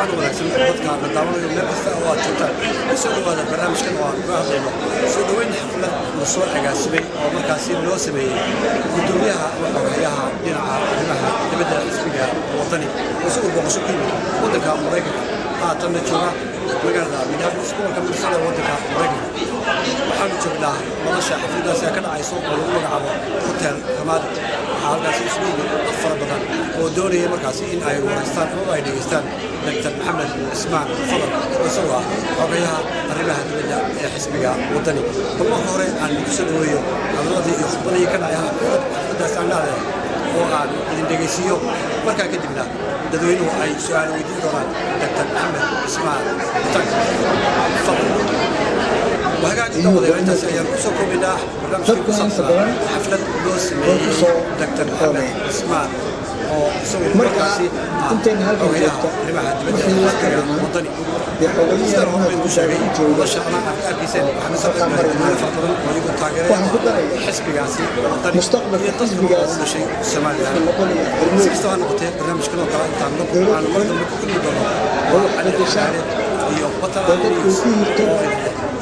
Waan wanaagsan dadka la daawanayo meel kasta oo aad joogtaan. Ku soo dhawaada barnaamijkan oo aan uga hadlayno soo dhoweyn xaflad la soo agaasimay oo markaasi loo sameeyey gudoomiyaha ama xoghayaha dhinaca arrimaha dibadda xisbiga Wadani, oo isagoo booqasho ku yimid waddanka Maraykanka, haatanna jooga magaalada Minneapolis, gobolka Minnesota, waddanka Maraykanka. Waxaanu joognaa nolosha xafladaasi ka dhacayso oo lagu magacaabo Hotel Ramada. Waxaa halkaasi isugu yimid dad fara badan oo doonaya markaasi in ay wareystaan ama ay dhegeystaan Dr. Maxamed Cismaan Fadal, oo isagoo ah xogayaha arrimaha dibadda ee xisbiga Wadani. Bal marka hore aan ku soo dhaweeyo hadaladii iyo khudbadihii ka dhacay xafladaasi aan dhacday oo aan idin dhegaysiiyo. Markaa kadibna dadweynuhu ay su-aalo weydiin doonaan Dr. Maxamed Cismaan Fadal. Wahagaagi daawadayaal, intaasi ayaan kusoo koobaynaa barnaamijkii ku saabsanaa xaflad loo sameeyey Dr. Maxamed Cismaan, oo isagu markaasi ah xogayaha arrimaha dibadda ee xisbiga Wadani. Sidaan hore idinku sheegay, nolosha ama aad ka arkayseen, waxaa kasoo qayb galay dadweyne fara badan oo iyagu taageeraya xisbigaasi Wadani iyo dadka oo u dhashay Somaliland. Si kastaba ha noqotee, barnaamijkan oo kale intaan aan mar dambe ku kulmi doono, waa Cali Xaale iyo Batalan News oo idin leh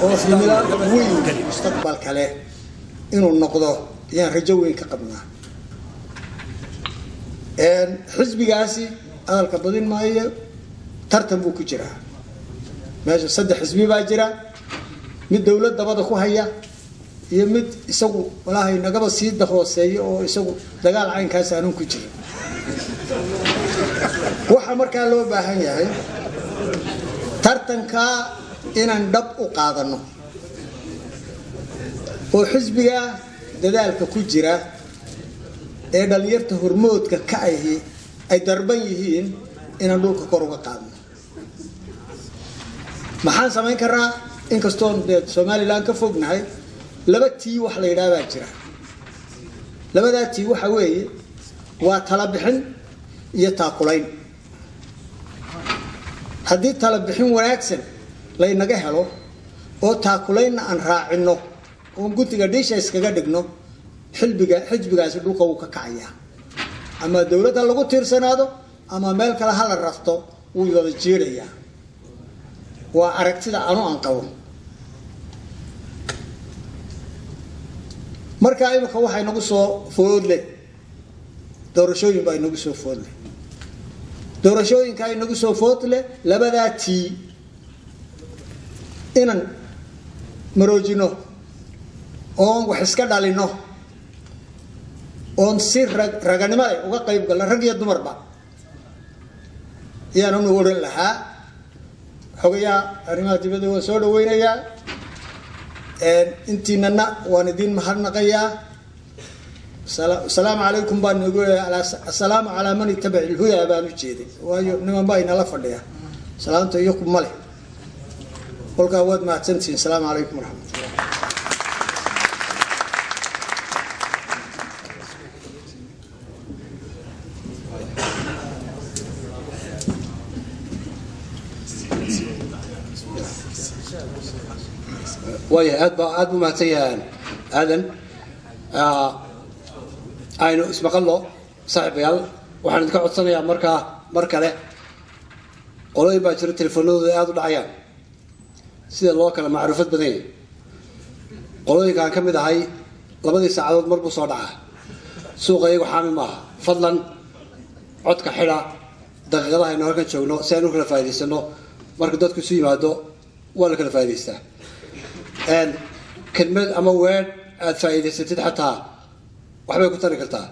oo himilaad weyn mustaqbal kale inuu noqdo ayaan rajo weyn ka qabnaa xisbigaasi. Hadalka badin maayo, tartan buu ku jiraa meesha. Saddex xisbi baa jira: mid dawlad dabada ku haya iyo mid isagu walaahay nagaba sii hooseeya oo isagu dagaal caynkaas aanun ku jirin. Waxaa markaa loo baahan yahay tartankaa inaan dhab u qaadano oo xisbiga dadaalka ku jira ee dhalinyarta hormoodka ka ahi ay darban yihiin inaan dhulka kor uga qaadno. Maxaan samayn karnaa? Inkastoon dee Somalilan ka fognahay, laba tii wax la yidhaha baa jira. Labadaa tii waxa weeye waa tala bixin iyo taakulayn. Haddii tala bixin wanaagsan laynaga helo oo taakulaynna aan raacino oon guntiga dhiisha iskaga dhigno, xilbiga xisbigaasi dhulka wuu ka kacayaa. Ama dawladda lagu tiirsanaado ama meel kale hala rafto, wuu wada jiirayaa. Waa aragtida anu aan qabo. Markaa imika waxaa inagu soo foodle doorashooyin baa inagu soo foodle. Doorashooyinkaa inagu soo foodle, labadaa tii inaan maroojino oon wax iska dhalino oon si raganimo leh uga qayb galno, rag iyo dumarba, ayaan unu odhan lahaa. Xogayaha arrimaha dibadda waan soo dhaweynayaa, intiinana waan idiin mahadnaqayaa. Asalaamu calaykum baan nagu, assalaamu calaa man itabac ilhudaa baan u jeeday, waayo niman baa inala fadhiya salaamta iyaku ma leh. Kolkaa waad mahadsantihiin. Asalaamu calaykum waraxmatullah. Waayahay, aad ba aad buu mahadsan yahay Aadan. Aynu ismaqallo saaxiibayaal. Waxaan idinka codsanayaa markaa mar kale, qolooyin baa jiro telefoonadooda aada u dhacayaan, sida loo kala macruufad badan yahay. Qolooyinkaan ka mid ahay labadii saacadood mar buu soo dhacaa, suuqa iyagu xaami maaha. Fadlan codka xidha daqiiqadaha aynu halkan joogno si aynu u kala faa'idaysano. Marka dadku isu yimaado waa la kala faa'idaystaa. Kelmad ama weedh aada faa'iidaysatid xataa waxbay ku tari kartaa.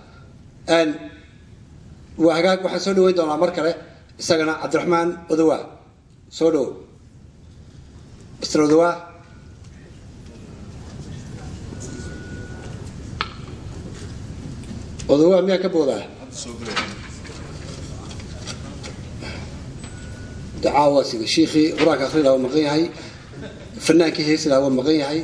Waa hagaag. Waxaan soo dhaweyn doonaa mar kale isagana Cabdiraxmaan Odawaa. Soo dhowo Mr. Odawaa. Odawaa miyaa ka boodaa? Dacaawa sida shiikhii qur-aanka akhri lahaa waa maqan yahay, fanaankii heesi lahaa waa maqan yahay.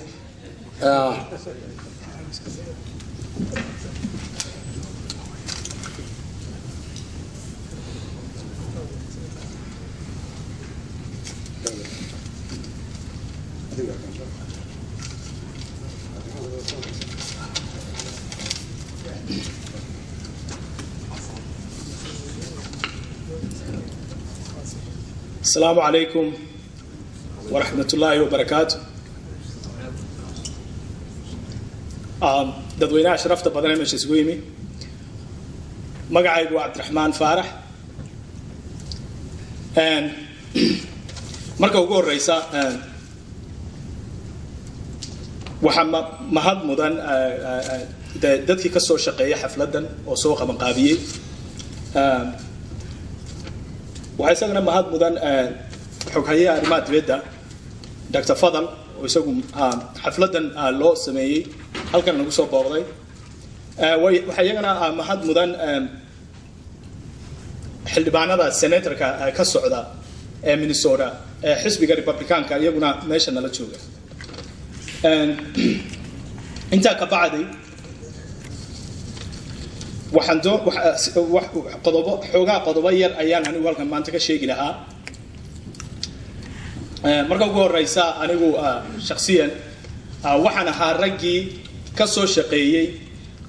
Asalaamu calaykum waraxmatullaahi wabarakaatu. Dadweynaha sharafta badan ee meesha isugu yimi, magacaygu waa Cabdiraxmaan Faarax. Marka ugu horeysa waxaa mahad mudan dadkii ka soo shaqeeyay xafladdan oo soo qabanqaabiyey. Waxaa isagana mahad mudan xoghayaha arrimaha dibadda, Dr. Fadal, oo isagu xafladdan loo sameeyey halkan nagu soo booqday. Waxaa iyagana mahad mudan xildhibaanada senatorka ka socda ee Minnesota ee xisbiga Republicanka, iyaguna meesha nala jooga. Intaa ka bacdi waxaan doo qodobo, xoogaa qodobo yar ayaan anigu halkan maanta ka sheegi lahaa. Marka ugu horeysa, anigu shaksiyan waxaan ahaa raggii ka soo shaqeeyey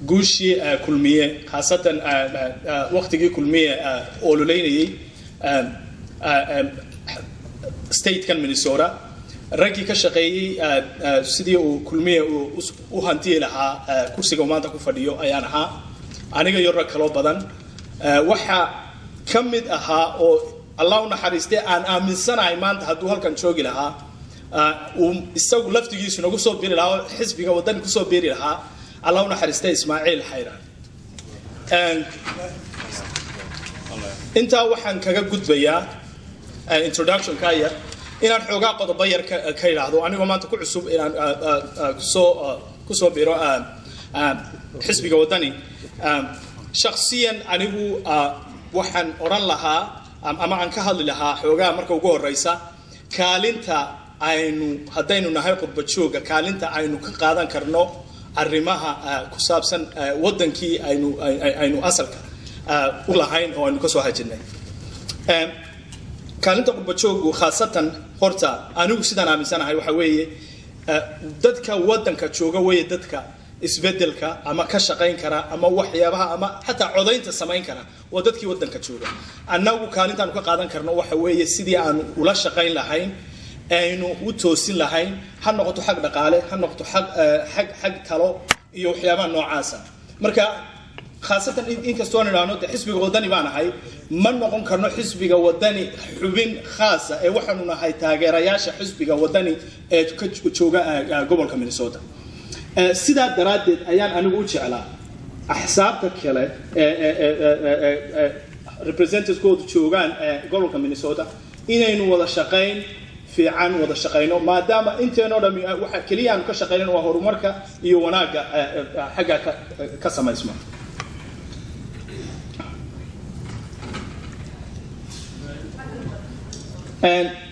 guushii Kulmiye, khaasatan waqtigii Kulmiye ololeynayey statekan Minnesota, raggii ka shaqeeyey sidii uu Kulmiye u hantiyi lahaa kursiga uu maanta ku fadhiyo ayaan ahaa, aniga iyo rag kaloo badan. Waxaa ka mid ahaa oo Allah u naxariistay aan aaminsanahay maanta hadduu halkan joogi lahaa uu isagu laftigiisu nagu soo biri lahaa oo xisbiga Wadani kusoo biri lahaa, Allah u naxariistay Ismaaciil Xayraan. Intaa waxaan kaga gudbayaa introduction-ka yar inaan xoogaa qodobo yar ka idhaahdo, anigoo maanta ku cusub inaan kusoo biro xisbiga Wadani. Shaksiyan anigu waxaan odhan lahaa ama aan ka hadli lahaa xoogaa marka ugu horeysa kaalinta aynu, haddaynu nahay qurba jooga, kaalinta aynu ka qaadan karno arrimaha ku saabsan waddankii aynu asalka u lahayn oo aynu kasoo hajinay. Kaalinta qurba joogu khaasatan horta anigu sidaan aaminsanahay waxa weeye dadka waddanka jooga weeye dadka isbedelka ama ka shaqayn kara ama waxyaabaha ama xataa codaynta samayn kara waa dadkii waddanka jooga. Annagu kaalintaanu ka qaadan karno waxa weeye sidii aanu ula shaqayn lahayn, aynu u toosin lahayn, ha noqoto xag dhaqaale, ha noqoto xag talo iyo waxyaabaha noocaasa. Marka khaasatan inkastoo aan idhaahno de xisbiga Wadani baan ahay, ma noqon karno xisbiga Wadani xubin khaasa ee waxaanu nahay taageerayaasha xisbiga Wadani ee ka jooga gobolka Minnesota. Sidaa daraaddeed ayaan anigu u jeclaa axsaabta kale ee representativekoodu joogaan gobolka Minnesota inaynu wada shaqayn fiican wada shaqayno, maadaama inteenoo dhami waxa keliya aanu ka shaqaynan waa horumarka iyo wanaagga xagga ka samaysmo.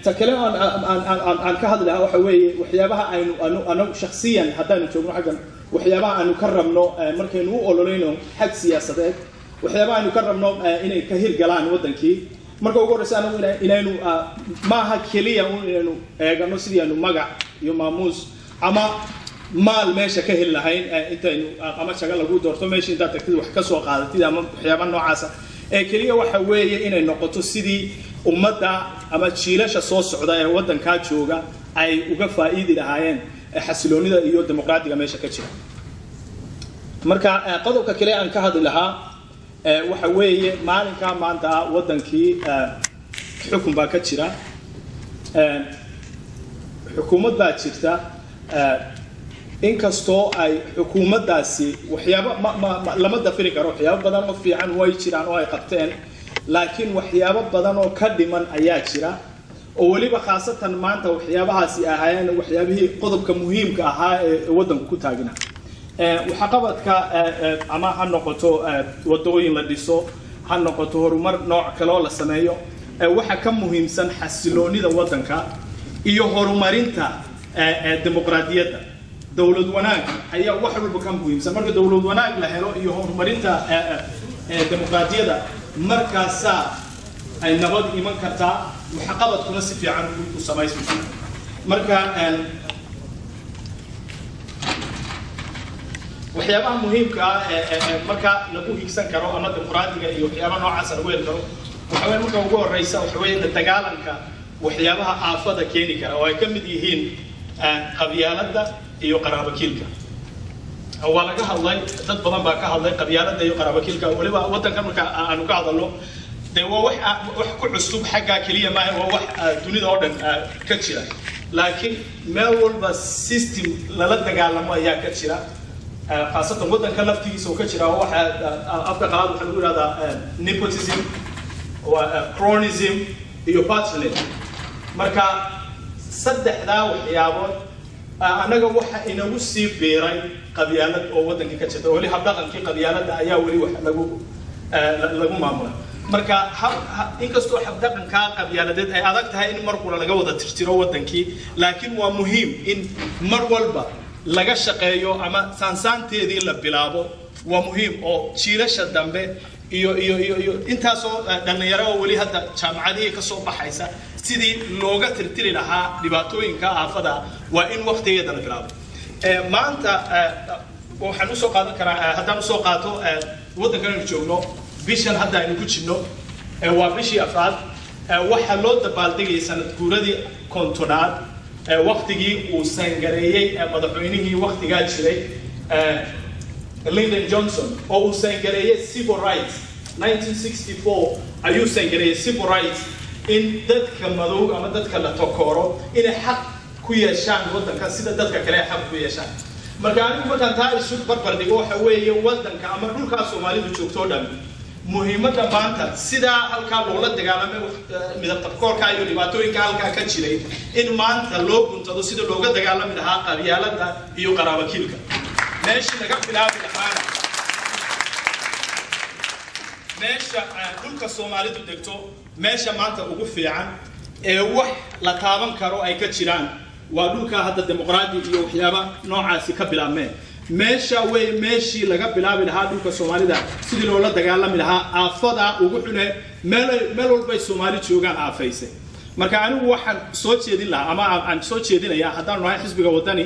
Ta kale aan ka hadli lahaa waxa weeye waxyaabaha aynu anagu shaksiyan haddaanu joogno xaggan, waxyaabaha aanu ka rabno markaynu u ololeyno xag siyaasadeed, waxyaabaha aynu ka rabno inay ka hirgalaan waddankii. Marka ugu horreysa anagu inaynu maaha keliya un inaynu eegano sidii aynu magac iyo maamuus ama maal meesha ka heli lahayn intaynu ama jago lagu doorto meesha intaad tagtid wax ka soo qaadatid ama waxyaabaha noocaasa ee keliya. Waxa weeye inay noqoto sidii ummadda ama jiilasha soo socda ee waddankaa jooga ay uga faa'iidi lahaayeen xasiloonida iyo dimuqraadiga meesha ka jira. Marka qodobka kale aan ka hadli lahaa waxa weeye maalinkaa maanta ah waddankii xukun baa ka jira, xukuumad baa jirta. Inkastoo ay xukuumaddaasi waxyaabo lama dafiri karo, waxyaabo badan oo fiican way jiraan oo ay qabteen, laakiin waxyaabo badan oo ka dhiman ayaa jira, oo weliba khaasatan maanta waxyaabahaasi ahaayeen waxyaabihii qodobka muhiimka ahaa ee waddanku ku taagna. Waxqabadka ama ha noqoto wadooyin la dhiso, ha noqoto horumar nooc kaloo la sameeyo, waxa ka muhiimsan xasiloonida waddanka iyo horumarinta dimuqraadiyadda. Dowlad wanaag ayaa wax walba ka muhiimsan. Marka dowlad wanaag la helo iyo horumarinta dimuqraadiyadda, markaasaa ay nabad iman kartaa, waxqabadkuna si fiican u samaysmi kara. Marka waxyaabaha muhiimka ah ee marka lagu higsan karo ama dimuqraadiga iyo waxyaabaha noocaasa lagu heli karo waxa weeye marka ugu horeysa waxa weeye la dagaalanka waxyaabaha aafada keeni kara oo ay ka mid yihiin qabyaaladda iyo qaraabakiilka. Waa laga hadlay, dad badan baa ka hadlay qabyaaladda iyo qaraabakiilka. Weliba waddankan marka aanu ka hadalno, dee waa wax ku cusub xaggaa keliya maaha, waa wax dunida oo dhan ka jira, laakiin meel walba system lala dagaalamo ayaa ka jira, khaasatan waddanka laftigiisa oo ka jira. Oo waxa afka qalaad waxaa lagu yidhahdaa nepotism, waa cronyism iyo patronage. Marka saddexdaa waxyaabood annaga waxa inagu sii biiray qabyaalad oo waddanka ka jirta. Weli habdhaqankii qabyaaladda ayaa weli wax lagu maamula. Marka inkastoo habdhaqankaa qabyaaladeed ay adag tahay in mar qura laga wada tirtiro waddankii, laakiin waa muhiim in mar walba laga shaqeeyo ama saansaanteedii la bilaabo. Waa muhiim oo jiilasha dambe iyo intaasoo dhallinyaro oo weli hadda jaamacadihii ka soo baxaysa, sidii looga tirtiri lahaa dhibaatooyinka aafada waa in waktigeeda la bilaabo. Maanta waxaan usoo qaadan karaa, haddaan usoo qaato waddankan aynu joogno, bishan hadda aynu ku jirno waa bishii afraad, waxaa loo dabaaldegayay sanad guuradii 50aad waktigii uu sign-gareeyey madaxweynihii waktigaa jiray, Lyndon Johnson, oo uu sign-gareeyey civil rights. 1964 ayuu sign-gareeyey civil rights, in dadka madow ama dadka la takooro inay xaq ku yeeshaan waddanka sida dadka kale ay xaq ku yeeshaan. Marka anigu markaan taa isu barbar dhigo, waxa weeye waddanka ama dhulkaa Soomaalidu joogto o dhan muhiimadda maanta sidaa halkaa loola dagaalamay midab takoorka iyo dhibaatooyinka halkaa ka jiray, in maanta loo guntado sida looga dagaalami lahaa qabyaaladda iyo qaraabakiilka. Meeshii laga bilaabi lahaana, meesha dhulka Soomaalidu degto, meesha maanta ugu fiican ee wax la taaban karo ay ka jiraan waa dhulka hadda dimuqraadi iyo waxyaaba noocaasi ka bilaabmeen. Meesha wey meeshii laga bilaabi lahaa dhulka Soomaalida sidii loola dagaalami lahaa aafada ugu xune meel walbay Soomaali joogaan aafaysay. Marka anigu waxaan soo jeedin lahaa ama aan soo jeedinayaa, haddaanu nahay xisbiga Wadani,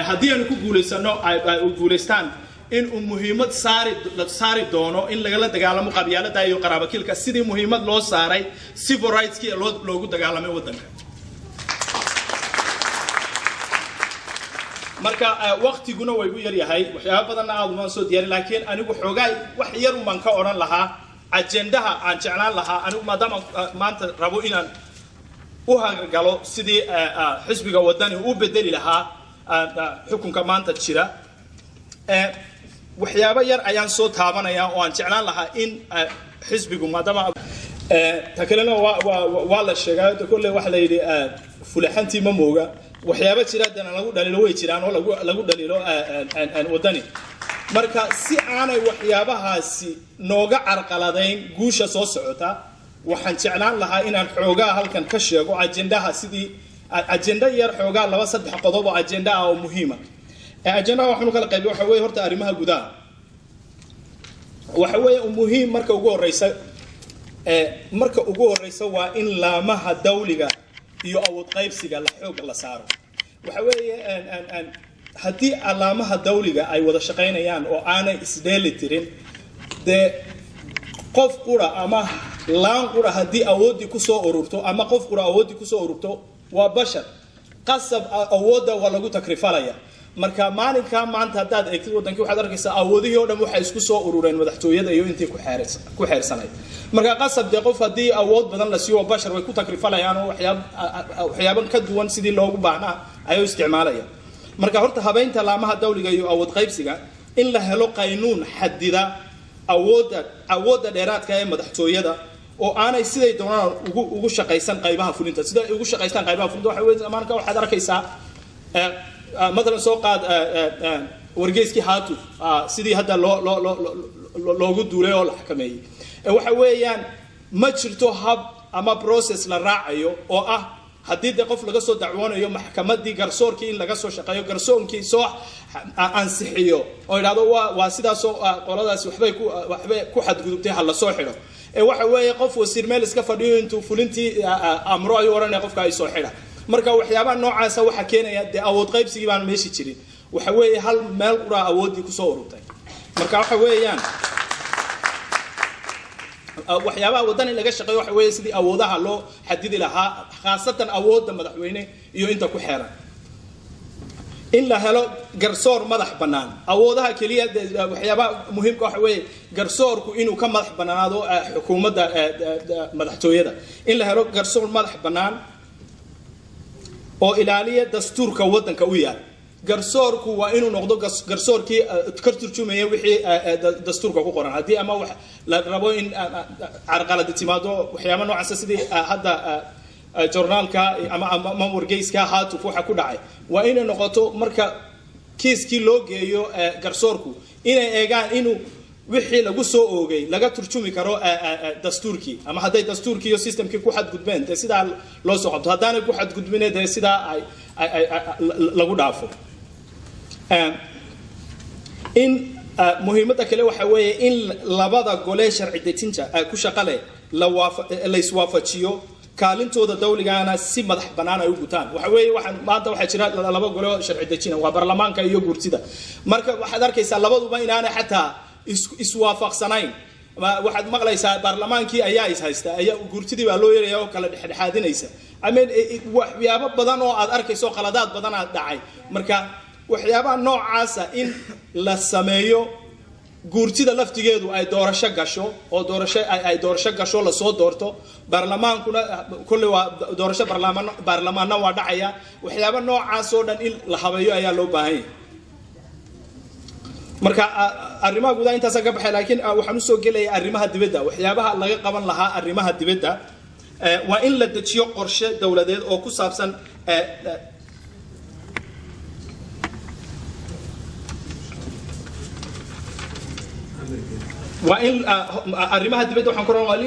haddii aanu ku guulaysano, ay guulaystaan, in uu muhiimad saari doono in lagala dagaalamo qabyaalada iyo qaraabakiilka sidii muhiimad loo saaray civil rightskii loogu dagaalamay waddanka. Marka waktiguna waa igu yaryahay, waxyaaba badanna aad umaan soo diyaarin, laakiin anigu xoogaa wax yar umaan ka odhan lahaa ajendaha aan jeclaan lahaa anigu, maadaama maanta rabo inaan u hagalo sidii xisbiga Wadani u bedeli lahaa xukunka maanta jira. Waxyaabo yar ayaan soo taabanaya oo aan jeclaan lahaa in xisbigu, maadaama ta kalena waa la sheegaa kolley, waxa la yidhi fulaxantii ma mooga. Waxyaabo jira dana lagu dhaliilo way jiraan oo lagu dhaliilo Wadani. Marka si aanay waxyaabahaasi nooga carqaladayn guusha soo socota, waxaan jeclaan lahaa inaan xoogaa halkan ka sheego ajendaha, sidii ajenda yar xoogaa laba saddex qodob oo ajenda ah oo muhiima. Ajendaha waxaanu kala qaybiy, waxa weeye horta arrimaha gudaha. Waxa weeye muhiim marka ugu horeysa waa in laamaha dawliga iyo awood qaybsiga la xoogga la saaro. Waxa weeye haddii laamaha dawliga ay wada shaqaynayaan oo aanay isdheeli tirin, dee qof qura ama laan qura haddii awooddii kusoo ururto ama qof qura awooddii kusoo ururto, waa bashar, qasab awoodda waa lagu takrifalaya. Marka maalinkaa maanta haddaad eegtid waddankii, waxaad arkaysaa awoodihii oo dhan waxay isku soo urureen madaxtooyada iyo intii ku xeersanayd. Marka qasab dee qof haddii awood badan la siiyo, bashar, way ku takrifalayaan oo waxyaaban ka duwan sidii loogu baahnaa ayay u isticmaalayaan. Marka horta habeynta laamaha dawliga iyo awood qaybsiga, in la helo qaynuun xadida awoodda dheeraadka ee madaxtooyada oo aanay siday doonaan ugu shaqaysan qaybaha fulinta, sida ay ugu shaqaystaan qaybaha fulinta. Waxa weeye maanka waxaad arkaysaa, matalan soo qaad wargeyskii Haatuf, sidii hadda loo loogu duulay oo la xakameeyey. Waxa weeyaan ma jirto hab ama process la raacayo oo ah haddii dee qof laga soo dacwoonayo maxkamadii garsoorkii in laga soo shaqeeyo, garsoonkii soo ansixiyo oo idhahdo waa sidaasoo qoladaasi waxbay ku xadgudubtay, ha lasoo xidho. Waxa weeye qof wasiir meel iska fadhiyo intuu fulintii amro ayuu odhanaya qofka ay soo xidha. Marka waxyaabaha noocaasa waxaa keenaya dee awood qaybsigii baan meeshi jirin. Waxa weeye hal meel quraa awooddii kusoo ururtay. Marka waxa weeyaan Waxyaabaha waddan in laga shaqeeyo waxa weeye sidii awoodaha loo xadidi lahaa, khaasatan awoodda madaxweyne iyo inta ku xeeran. In la helo garsoor madax bannaan. Awoodaha keliya, waxyaabaha muhiimka waxa weeye garsoorku inuu ka madax bannaanaado xukuumadda madaxtooyada. In la helo garsoor madax bannaan oo ilaaliya dastuurka waddanka u yaal. Garsoorku waa inuu noqdo garsoorkii ka turjumaya wixii dastuurka ku qoran. Haddii ama wax la rabo in carqaladi timaado, waxyaaba noocaasa, sidii hadda journaalka ama wargeyska Haatuf waxa ku dhacay, waa inay noqoto marka kiiskii loo geeyo garsoorku inay eegaan inuu wixii lagu soo oogay laga turjumi karo dastuurkii, ama hadday dastuurkii iyo systemkii ku xadgudbeen, dee sidaa loo soo qabto. Haddaanay ku xadgudbine, dee sidaa ay lagu dhaafo. In muhiimadda kale waxa weeye in labada gole sharci dejinta ku shaqa leh la iswaafajiyo, kaalintooda dawligaana si madax bannaan ay u gutaan. Waxa weeye waxaan maanta waxaa jira laba gole oo sharci dejina, waa baarlamaanka iyo guurtida. Marka waxaad arkaysaa labaduba inaanay xataa iswaafaqsanayn. Waxaad maqlaysaa baarlamaankii ayaa is haysta, ayaa guurtidii baa loo yeeraya oo kala dhexdhexaadinaysa. I mean, waxyaabo badan oo aad arkayso, qaladaad badan aad dhacay. Marka waxyaabaha noocaasa in la sameeyo, guurtida laftigeedu ay doorasho gasho oo doorasho ay doorasho gasho, lasoo doorto. Baarlamaankuna kolley waa doorasho, baarlamaan baarlamaanna waa dhacaya. Waxyaaba noocaas oo dhan in la habeeyo ayaa loo baahan yahay. Marka arrimaha gudaha intaasaan ka baxay, laakiin waxaan usoo gelaya arrimaha dibadda. Waxyaabaha laga qaban lahaa arrimaha dibadda waa in la dejiyo qorshe dowladeed oo ku saabsan waa in arrimaha dibadda waxaan ku rabaa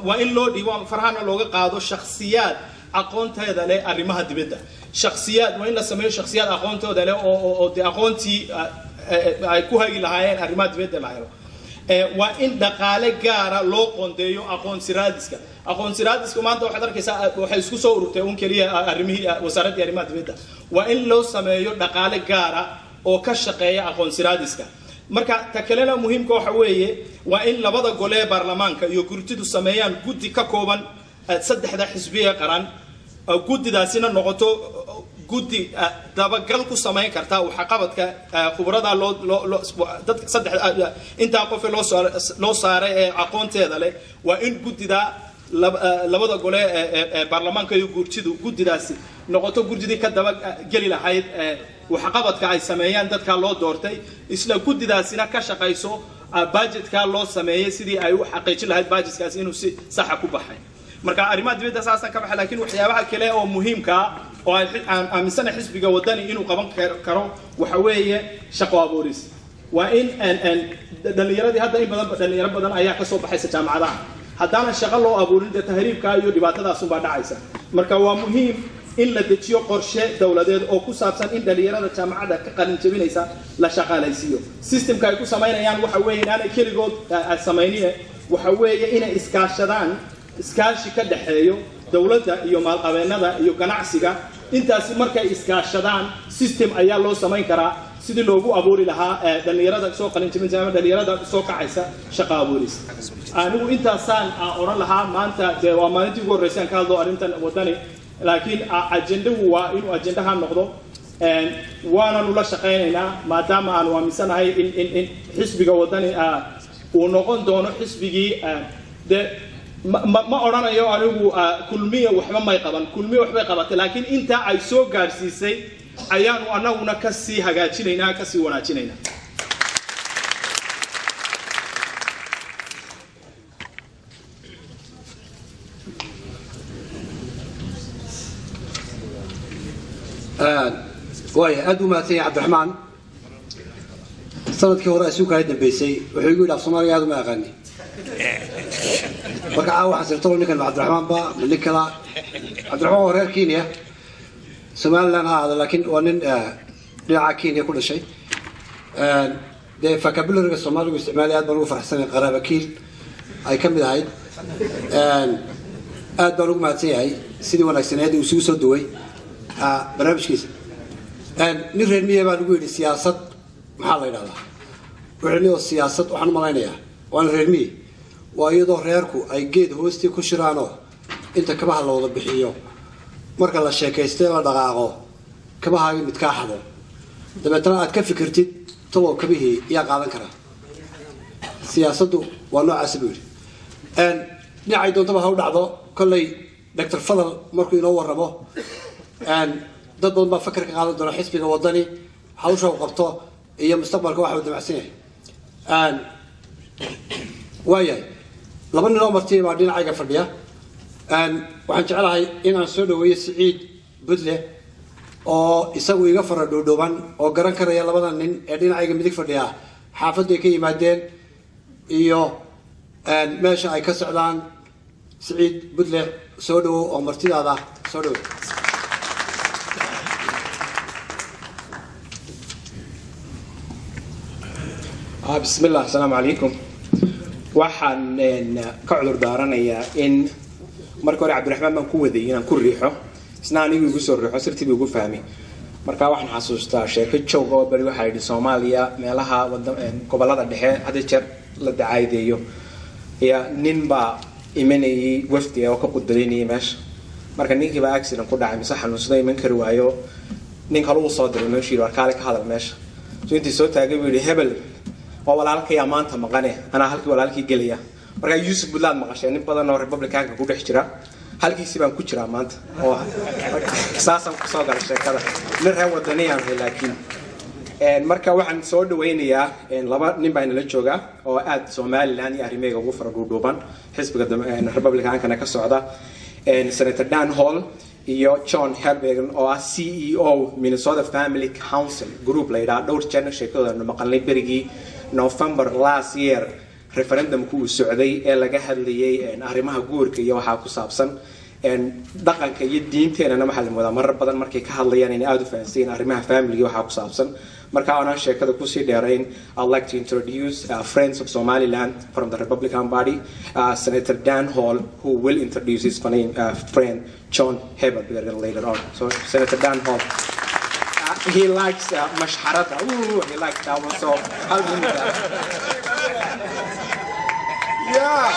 waa in loo dhiibo, farahana looga qaado shakhsiyaad aqoonteeda leh arrimaha dibadda. Shakhsiyaad waa in la sameeyo, shakhsiyaad aqoontooda leh oo dee aqoontii ay ku hagi lahaayeen arrimaha dibadda la helo. Waa in dhaqaale gaara loo qoondeeyo aqoonsi raadiska. Aqoonsi raadiska maanta waxaad arkaysaa waxay isku soo ururtay un keliya arrimihii wasaaraddii arrimaha dibadda. Waa in loo sameeyo dhaqaale gaara oo ka shaqeeya aqoonsi raadiska. Marka ta kalena muhiimka waxa weeye waa in labada gole ee baarlamaanka iyo gurtidu sameeyaan guddi ka kooban saddexda xisbiye qaran, guddidaasina noqoto guddi dabagal ku samayn karta waxqabadka khubrada loo loo dadka saddex intaa qofe loo saaray ee aqoonteeda leh. Waa in guddida labada gole ee baarlamaanka iyo guurtidu guddidaasi noqoto guddidii ka daba geli lahayd waxqabadka ay sameeyaan dadka loo doortay, isla guddidaasina ka shaqayso budgetka loo sameeyey sidii ay u xaqiijin lahayd budgetkaasi inuu si saxa ku baxay. Marka arrimaha dibadda saasaan ka baxay, laakiin waxyaabaha kale oo muhiimka ah oo aan aaminsanahay xisbiga Wadani inuu qaban karo waxa weeye shaqo abuuris. Waa in dhallinyaradii hadda in badan, dhalinyaro badan ayaa kasoo baxaysa jaamacadaha. Haddaanan shaqo loo abuurin, dee tahriibka iyo dhibaatadaasunbaa dhacaysa. Marka waa muhiim in la dejiyo qorshe dowladeed oo ku saabsan in dhalinyarada jaamacadda ka qalin jebinaysa la shaqaalaysiiyo. Systemka ay ku samaynayaan waxa weeye inaanay keligood samaynine, waxa weeye inay iskaashadaan, iskaashi ka dhexeeyo dowladda iyo maalqabeennada iyo ganacsiga. Intaasi markay iskaashadaan, system ayaa loo samayn karaa sidii loogu abuuri lahaa dhalinyarada soo qalin jebinta ama dhalinyarada soo kacaysa shaqa abuuris. Anigu intaasaan odhan lahaa. Maanta dee waa maalintii ugu horreysay aan ka hadlo arrintan Wadani, laakiin ajendahu waa inuu ajendaha noqdo, waananu la shaqaynaynaa maadaama aanu aaminsanahay in xisbiga Wadani uu noqon doono xisbigii. De ma odhanayo anigu Kulmiya waxba may qaban. Kulmiya waxbay qabatay, laakiin intaa ay soo gaadhsiisay ayaanu anaguna kasii hagaajinaynaa, kasii wanaajinaynaa. Waaya, aad u mahadsan yahay Cabdiraxmaan. Sanadkii hore asuukahay dambeysay wuxuu igu yidhi, "Af Soomaaliga aad uma aqaani." Marka caawa waxaan sirtalo ninkan ma Cabdiraxmaan ba ma nin kala? Cabdiraxmaan waa reer Kenya, Somaliland ha ahaado, laakiin waa nin dhinaca Kenya ku dhashay. Dee vocabulary-ga Soomaaligu isticmaalay aad baan ugu faraxsanay, qaraaba kiil ay ka mid ahayd. Aad baan ugu mahadsan yahay sidii wanaagsaneed uu isugu soo duway barnaamijkiisa. Nin reer miya baa lagu yidhi, "Siyaasad maxaa la yidhahdaa?" Wuxuu niyo siyaasad waxaan u malaynayaa waana reer miye. Waa iyadoo reerku ay geed hoostii ku shiraanoo inta kabaha la wada bixiyo, marka la sheekaystay la dhaqaaqo, kabahaagii mid kaa xado, dabeetana aad ka fikirtid talow kabihii yaa qaadan karaa. Siyaasaddu waa noocaasi, buu yidhi. Dhinacay doontaba ha u dhacdo. Kolley Doctor Fadal markuu inoo warramo, dad badan baa fakar ka qaadan doona xisbiga Wadani, hawsha uu qabto iyo mustaqbalka waxa uu damacsan yahay. Waayahay, laba nin oo marti baa dhinacayga fadhiya. Waxaan jeclahay in aan soo dhaweeyo Siciid Budle oo isagu iga fara dhoodhooban oo garan karaya labada nin ee dhinacayga midig fadhiya xaafadday ka yimaadeen iyo meesha ay ka socdaan. Siciid Budle, soo dhawow oo martidaada soo dhawow. Bismi illah, asalaamu calaykum. Waxaan ka cudur daaranayaa in marka hore Cabdiraxmaan baan ku waday inaan ku riixo, isna anigu igu soo riixo, sirtii igu fahmay. Marka waxaan xasuustaa sheeko joog oo beri waxaa yidhi Soomaaliya meelaha gobollada dhexe hadda jeer la dacaadeeyo ayaa nin baa imanayay wafdi oo ka qudbadaynayay meesha. Marka ninkii baa accident ku dhacay mise xanuunsada, iman kari waayo. Nin kale uu soo diray meeshu, yidhi, "Warkaale, ka hadal meesha." So intii soo taagay buu yidhi, "Hebel waa walaalkayaa maanta maqane, anaa halkii walaalkii gelaya." Markaa Yuusuf Budlaad maqashee, nin badan oo Republicanka ku dhex jira, halkiisi baan ku jiraa maanta oo saasaan kusoo galay sheekada. Nin reer Wadaniyaan ahay. Laakiin marka waxaan soo dhawaynayaa laba nin baa inala jooga oo aad Somaliland iyo arrimeega ugu fara dhuudhuuban, xisbiga Republicankana ka socda, Senator Dan Hall iyo John Herbergen oo ah CEO Minnesota Family Council group la yidhaha. Dhowr jeerna sheekadooda maqalnay berigii November last year referendumku uu socday ee laga hadlayay arrimaha guurka iyo waxaa ku saabsan dhaqanka iyo diinteenana. Waxaa la moodaa marar badan markay ka hadlayaan inay aada u fahansayiin arrimaha family waxaa ku saabsan. Marka aanan sheekada kusii dheerayn, I'd like to introduce friends of Somaliland from the Republican Party, Senator Dan Hall, who will introduce his friend John Haberberger later on. So Senator Dan Hall, he likes mashharada. Ooh, he likes that one, so help him with that. Yeah.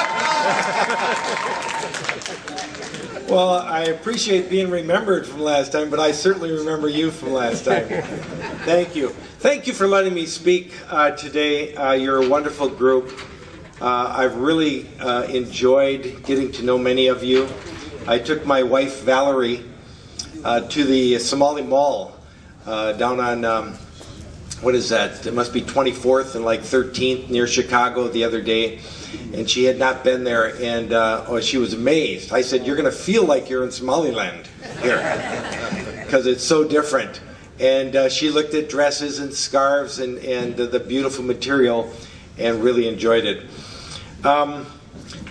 Well, I appreciate being remembered from last time, but I certainly remember you from last time. Thank you. Thank you for letting me speak today. You're a wonderful group. I've really enjoyed getting to know many of you. I took my wife, Valerie, to the Somali Mall down on, what is that? It must be 24th and like 13th near Chicago the other day. And she had not been there, and oh, she was amazed. I said, "You're going to feel like you're in Somaliland here, because it's so different." And she looked at dresses and scarves and the beautiful material and really enjoyed it.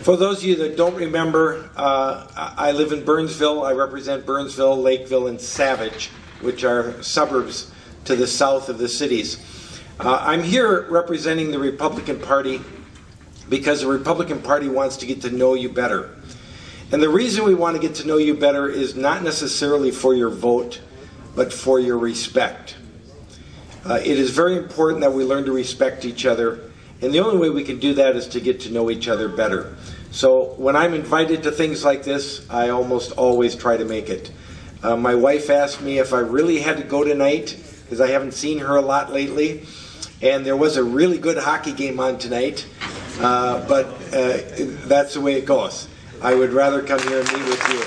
For those of you that don't remember, I live in Burnsville. I represent Burnsville, Lakeville, and Savage, which are suburbs to the south of the cities. I'm here representing the Republican Party because the Republican Party wants to get to know you better. And the reason we want to get to know you better is not necessarily for your vote, but for your respect. It is very important that we learn to respect each other, and the only way we can do that is to get to know each other better. So when I'm invited to things like this, I almost always try to make it. My wife asked me if I really had to go tonight, because I haven't seen her a lot lately, and there was a really good hockey game on tonight, but that's the way it goes. I would rather come here and meet with you.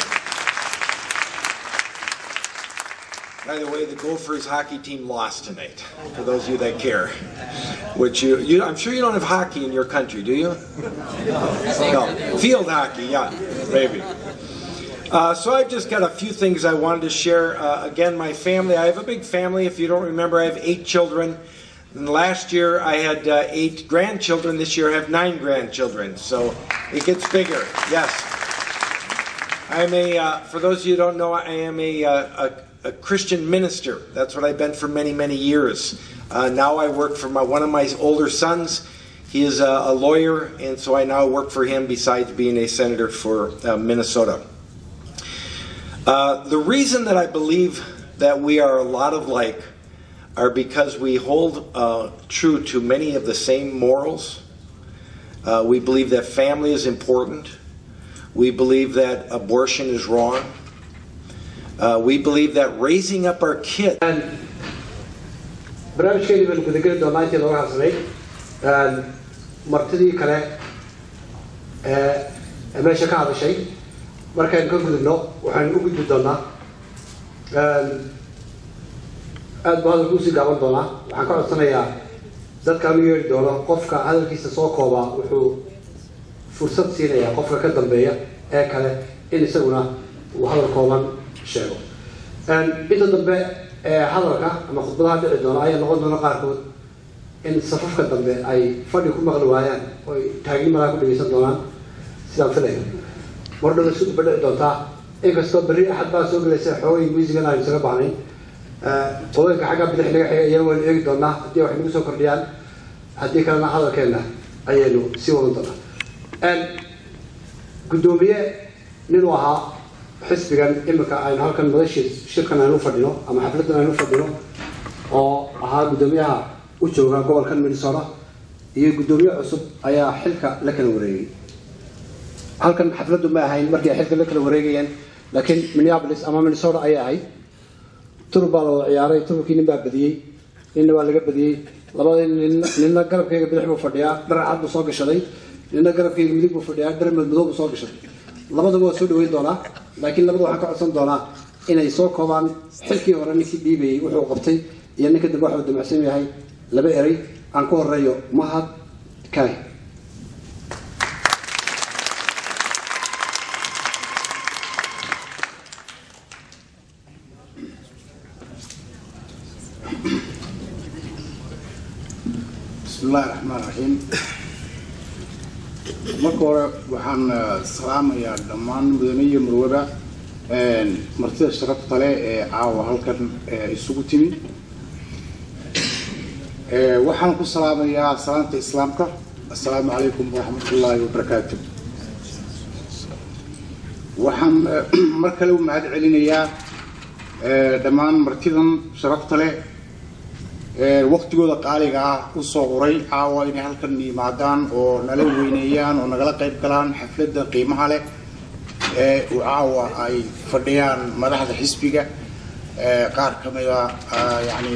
By the way, the Gophers hockey team lost tonight, for those of you that care. Which you I'm sure you don't have hockey in your country, do you? No. Field hockey, yeah, maybe. So I've just got a few things I wanted to share. Again, my family, I have a big family. If you don't remember, I have eight children. And last year I had eight grandchildren. This year I have nine grandchildren. So it gets bigger, yes. For those of you who don't know, I am a Christian minister. That's what I've been for many, many years. Now I work for one of my older sons. He is a lawyer, and so I now work for him besides being a senator for Minnesota. The reason that I believe that we are a lot of like are because we hold true to many of the same morals. We believe that family is important. We believe that abortion is wrong. We believe that raising up our kids. Barnaamijkeeni baynu gudageli doonaa intii looga hadsanay martidii kale ee meesha ka hadashay. Markaynu ka gudubno, waxaynu u gudbi doonaa, aad buu hadalku usii gaaban doonaa. Waxaan ka codsanayaa dadkaan u yeedhi doono, qofka hadalkiisa soo koobaa wuxuu fursad siinayaa qofka ka dambeeya ee kale in isaguna uu hadal kooban sheego. Inta dambe ee hadalka ama khudbadaha dhici doona ayaa noqon doona qaarkood in safafka dambe ay fadhi ku maqli waayaan oo ay taagni malaa ku dhegeysan doonaan, sidaan filayo. Mar dhow isku daba dhici doontaa, inkastoo berri Axad baa soo gelaysa, xoogay muusigan aynu isaga baahnayn. Qodooyinka xagga bidix naga xiga iyana waynu eegi doonaa haddii wax nagu soo kordhiyaan, haddii kalena hadalkeenna ayaynu sii wadan doonaa. Guddoomiye ninuu ahaa xisbigan imika aynu halkan madashii shirkan aynu fadhino ama xafladdan aynu fadhino, oo ahaa guddoomiyaha u jooga gobolkan Minnesota, iyo guddoomiye cusub ayaa xilka la kala wareegay. Halkan xafladdu ma ahayn markii ay xilka la kala wareegayeen, laakiin Minneapolis ama Minnesota ayay ahayd. Turub baa la wada ciyaaray. Turubkii nin baa badiyey, ninna waa laga badiyey. Labada nin, ninna garabkayga bidix buu fadhiyaa, dhar cad buu soo gashaday, ninna garabkayga midig buu fadhiyaa, dhar madmadow buu soo gashaday. Labadaba waa soo dhaweyn doonaa, laakiin labada waxaan ka codsan doonaa inay soo koobaan xilkii hore ninkii dhiibayey wuxuu qabtay iyo ninka dambe waxuu damacsan yahay. Laba erey aan ku horeeyo, Mahad Kaahi. Bismi Illaahi raxmaan raxiim. Marka hore waxaan salaamayaa dhammaan mudane iyo marwaba, martida sharafta leh ee caawa halkan isugu timi. Waxaan ku salaamayaa salaanta Islaamka: assalaamu calaykum waraxmatullaahi wabarakaatu. Waxaan mar kale u mahad celinayaa dhammaan martidan sharafta leh, waqtigooda qaaliga ah usoo huray caawa inay halkan yimaadaan oo nala weyneeyaan oo nagala qayb galaan xafladda qiimaha leh ee uu caawa ay fadhiyaan madaxda xisbiga, qaar ka mida, yacni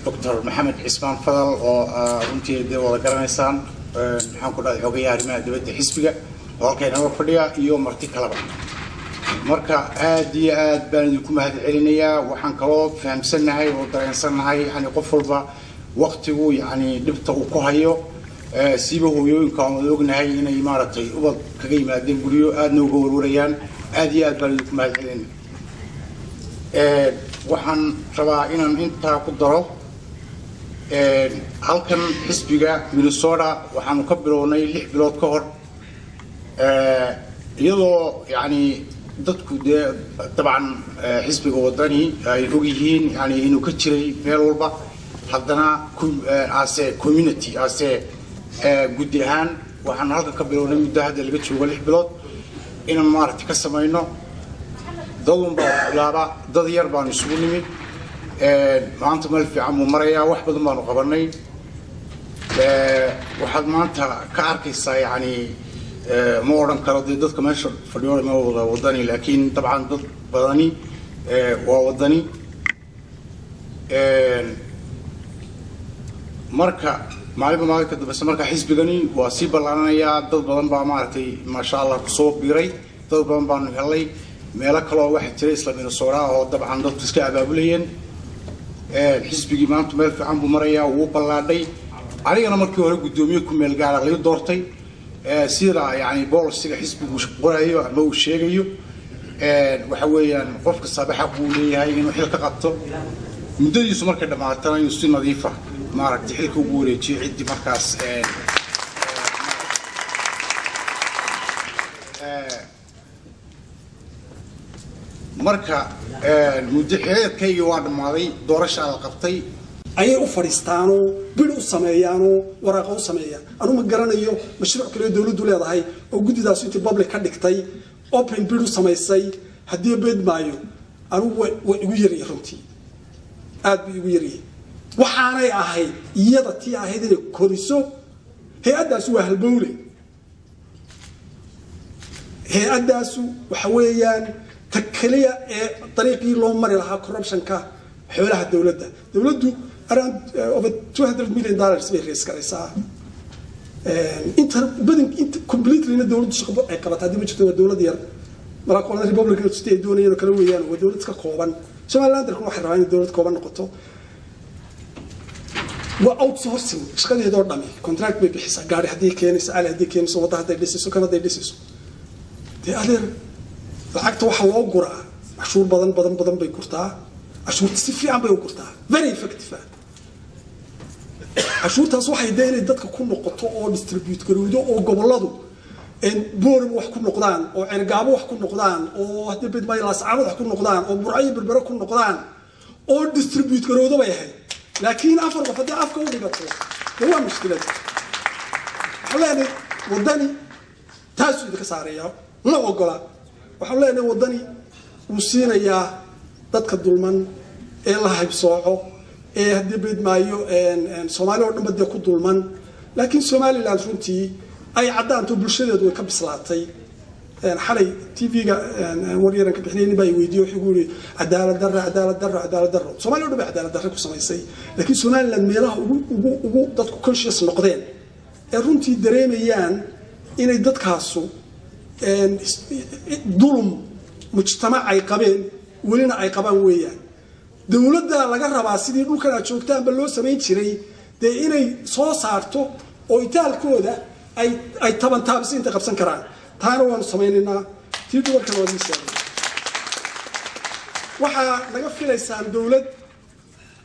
Doctor Maxamed Cismaan Fadal oo runtii dee wada garanaysaan, maxaan ku dhahay, xogayaha arrimaha dibadda xisbiga oo halka inala fadhiya, iyo marti kaleba. Marka aad iyo aad baan idinku mahad celinayaa. Waxaan kaloo fahamsannahay oo dareensannahay yani qof walba waqtigu yani dhibta uu ku hayo, siiba hooyooyinka aan wada ognahay inay maaragtay ubad kaga yimaadeen guryo, aadna uga warwarayaan. Aad iyo aad baan idinku mahad celinaya. Waxaan rabaa inaan intaa ku daro, halkan xisbiga Minnesota waxaanu ka bilownay 6 bilood ka hor, iyadoo yani dadku dee dabcan xisbiga Wadani ay og yihiin yani inuu ka jiray meel walba, haddana as a community, as a guddi ahaan, waxaan halkan ka bilownay muddo hadda laga joogo 6 bilood inaan maaragtay ka samayno. Dadun baa bilaaba, dad yar baanu isugu nimid. Maanta meel fiican buu marayaa, wax badan baanu qabanay. Waxaad maanta ka arkaysaa, yani ma odhan karo dee dadka meesha fadhiyo ma wada Wadani, laakiin dabcan dad badani waa Wadani. Marka maalinba maalinka dambeyse marka xisbigani waa sii ballaaranayaa. Dad badan baa maaragtay, maasha Allah, kusoo biiray, dad badan baanu helay. Meelo kale oo waxaa jira isla Minnesota oo dabcan dadku iska abaabulayeen. Xisbigii maanta meel fiican buu marayaa, wuu ballaadhay. Anigana markii hore guddoomiye ku meel gaara laga doortay, sida yani policyga xisbigu qorayo ama uu sheegayo, waxa weeyaan qof kastaba xaq buu leeyahay inuu xil ka qabto, muddadiisu markay dhammaatana inuu si nadiifa maaragtay xilka ugu wareejiyo ciddii markaas. Marka muddo xileedkaygii waa dhammaaday, doorashaa la qabtay. Ayay u fadhiistaanoo bid u sameeyaanoo waraaqa u sameeyaan. Anu ma garanayo mashruuc kale dowladdu leedahay oo guddidaas intii public ka dhigtay, open bid u samaysay. Haddii bed maayo, anugu waa igu yaryahay, runtii aad buu igu yaryahay. Waxaanay ahayd iyada tii ahayd inay koriso. Hay-addaasu waa halbowle. Hay-addaasu waxa weeyaan ta keliya ee dariiqii loo mari lahaa corruptionka xoolaha dowladda. Dowladdu around over $200 million bay raise garaysaa. Inta badan, inta completelyna dowladdu shaqo ay qabataa haddii ma jirto. Waa dowlad yar malaa, qolada Republican state ay doonayeen oo kale weeyaan. Waa dowlad iska kooban. Somalilanderkuna waxay rabaan inay dowlad kooban noqoto. Waa outsourcing shaqadeedoo dhami. Contract bay bixisaa, gaari haddii keenayso, cali haddii keenayso, wadda hadday dhisayso, kan hadday dhisayso. Dee adeer, lacagta waxaa loo guraa cashuur badan badan badan bay gurtaa. Cashuurta si fiican bay u gurtaa, very effective ah. Cashuurtaas waxay dee inay dadka ku noqoto oo distribute garowdo oo gobolladu Boorama wax ku noqdaan, oo Cergaabo wax ku noqdaan, oo haddii bidmaayo Laascaanood wax ku noqdaan, oo Burco iyo Berbere ku noqdaan, oo distribute garowdo bay ahayd. Laakiin afar qof haddii afka u dhigato, dee waa mushkilad. Waxaan leenahay Waddani taasuu idinka saaraya, ma ogola. Waxaan leenahay Waddani wuu siinayaa dadka dulman ee la haybsooco, ee haddii bidmaayo Soomaali oo dhanba dee ku dulman. Laakiin Somaliland runtii ay caddaanto, bulshadeedu way ka bislaatay. Xalay TV-ga waryaran ka bixinay nin baa i weydiiyey, wuxuu igu yiri: "Cadaalad darro, cadaalad darro, cadaalad darro." Soomaaliya o dhan bay cadaalad darro ku samaysay, laakiin Somaliland meelaha ugu ugu ugu dadku conscious noqdeen ee runtii dareemayaan inay dadkaasu dulum mujtamac ay qabeen, welina ay qabaan weeyaan. Dowladda laga rabaa sidii dhulkan aad joogtaanba loo samayn jiray, dee inay soo saarto oo itaalkooda ay tabantaabisi intay qabsan karaan. Taana waanu samaynaynaa. Tii dumarkana waad ii sheegay. Waxaa naga filaysaan dowlad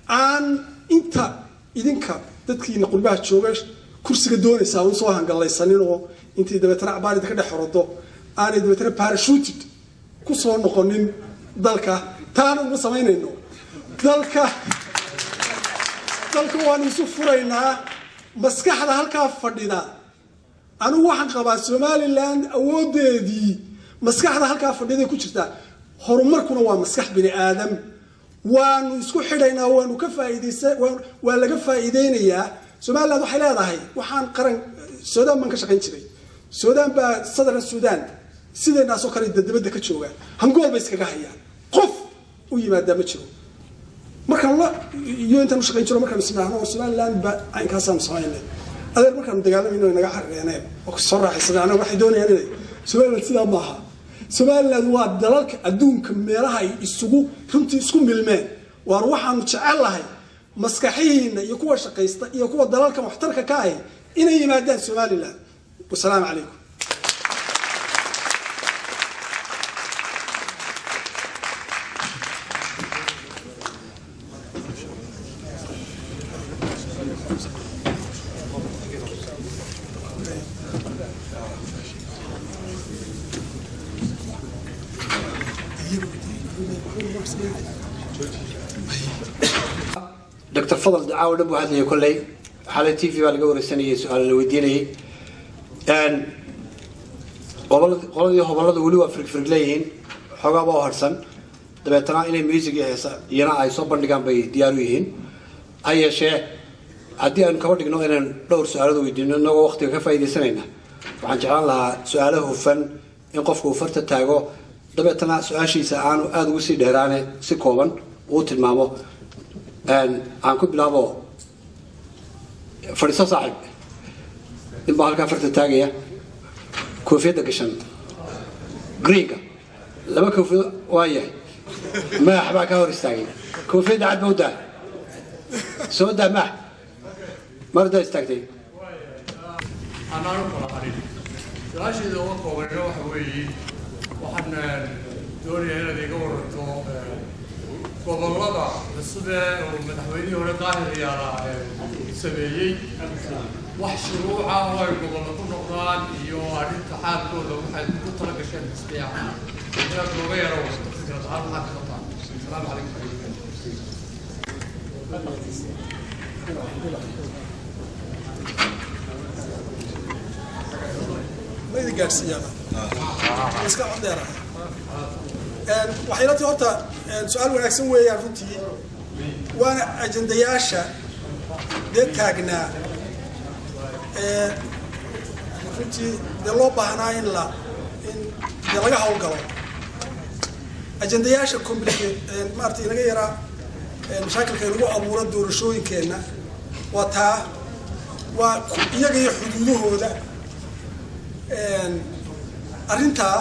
aan inta idinka dadkiina qurbaha jooga kursiga doonaysaa un soo hangallaysanin, oo intay dabeetana cabaar idinka dhex xorodo aanay dabeetana parachuted ku soo noqonin dalka. Taana uma samaynayno. Dalka waanu isu furaynaa. Maskaxda halkaa fadhida, anigu waxaan qabaa Somaliland awoodeedii maskaxda halkaa fadhiday ku jirtaa. Horumarkuna waa maskax bini aadam. Waanu isku xidhaynaa, waanu ka faa'iidaysa, waa laga faa'iideynayaa. Somaliland waxay leedahay waxaan qaran. Suudaan baan ka shaqayn jiray. Suudaan baa, Southern Sudan, sideenaasoo kale dabadda ka jooga, hangool bay iskaga hayaan, qof u yimaadaa ma jiro. Markaan la iyo intaan u shaqayn jiro, markaanu isnaahno Somaliland ba caynkaasaanu samaynay, adeer, markaanu dagaalamayno naga carareeneen oo soo raaxaysadeen. Anaga waxay doonayaan inay Somaliland sidaa maaha. Somaliland waa dalalka adduunka meelaha ay isugu runtii isku milmeen. Waar waxaanu jecel lahay maskaxihiina iyo kuwa shaqaysta iyo kuwa dalalkan waxtarka ka ahi inay yimaadaan Somaliland. Wasalaamu calaykum. Dr Fadal caawa dhan buu hadlayay. Kolley xalay TV baa laga wareysanayay, su-aal la weydiinayay. Qoladii hobolada weli waa firgfirg leeyihiin, xoogaa baa u harsan. Dabeetana inay music iyo heesa iyana ay soo bandhigaan bay diyaar u yihiin. Ha yeeshee, haddii aynu kaba dhigno inaan dhowr su-aalada weydiino inagoo waqtiga ka faa'iidaysanayna, waxaan jeclaan lahaa su-aalo hufan in qofku uu farta taago, dabeetana su-aashiisa aanu aada ugu sii dheeraane, si kooban uu tilmaamo. Aan ku bilaabo. Fadhiiso saaxiib. Nin baa halkaa farta taagaya, koofiyadda gashan greenka, laba koofiyad waa yahay. Maax baa ka hor istaagay. Koofiyadda cad ba u daa, soo daa maax mar haddaa istaagtay. Anaanu kala harin. Su-aasheeda uga koobanina waxa weeye, waxaan doonayaa inaad iga waranto gobollada cusub ee uu madaxweynihii hore Daahir Yaala sameeyey, wax shuruuca oo ay gobollo ku noqdaan iyo arrinta xaalkooda waxay ku tala gasheen xisbi ahaan inaad nooga yaro waranto, fikrad ahaan maxaad ka qabtaan. Asalaamu calaykum. Ma idin gaadhsiiyaaba iska coddeera. Waxay la tahay horta su-aal wanaagsan weeyaan runtii, waana ajandayaasha dee taagnaa. Runtii dee loo baahnaa in la in dee laga howlgalo ajendayaasha complicate maarata inaga yaraa mashaakilka inagu abuura doorashooyinkeenna. Waa taa, waa iyaga iyo xuduudahooda. Arrintaa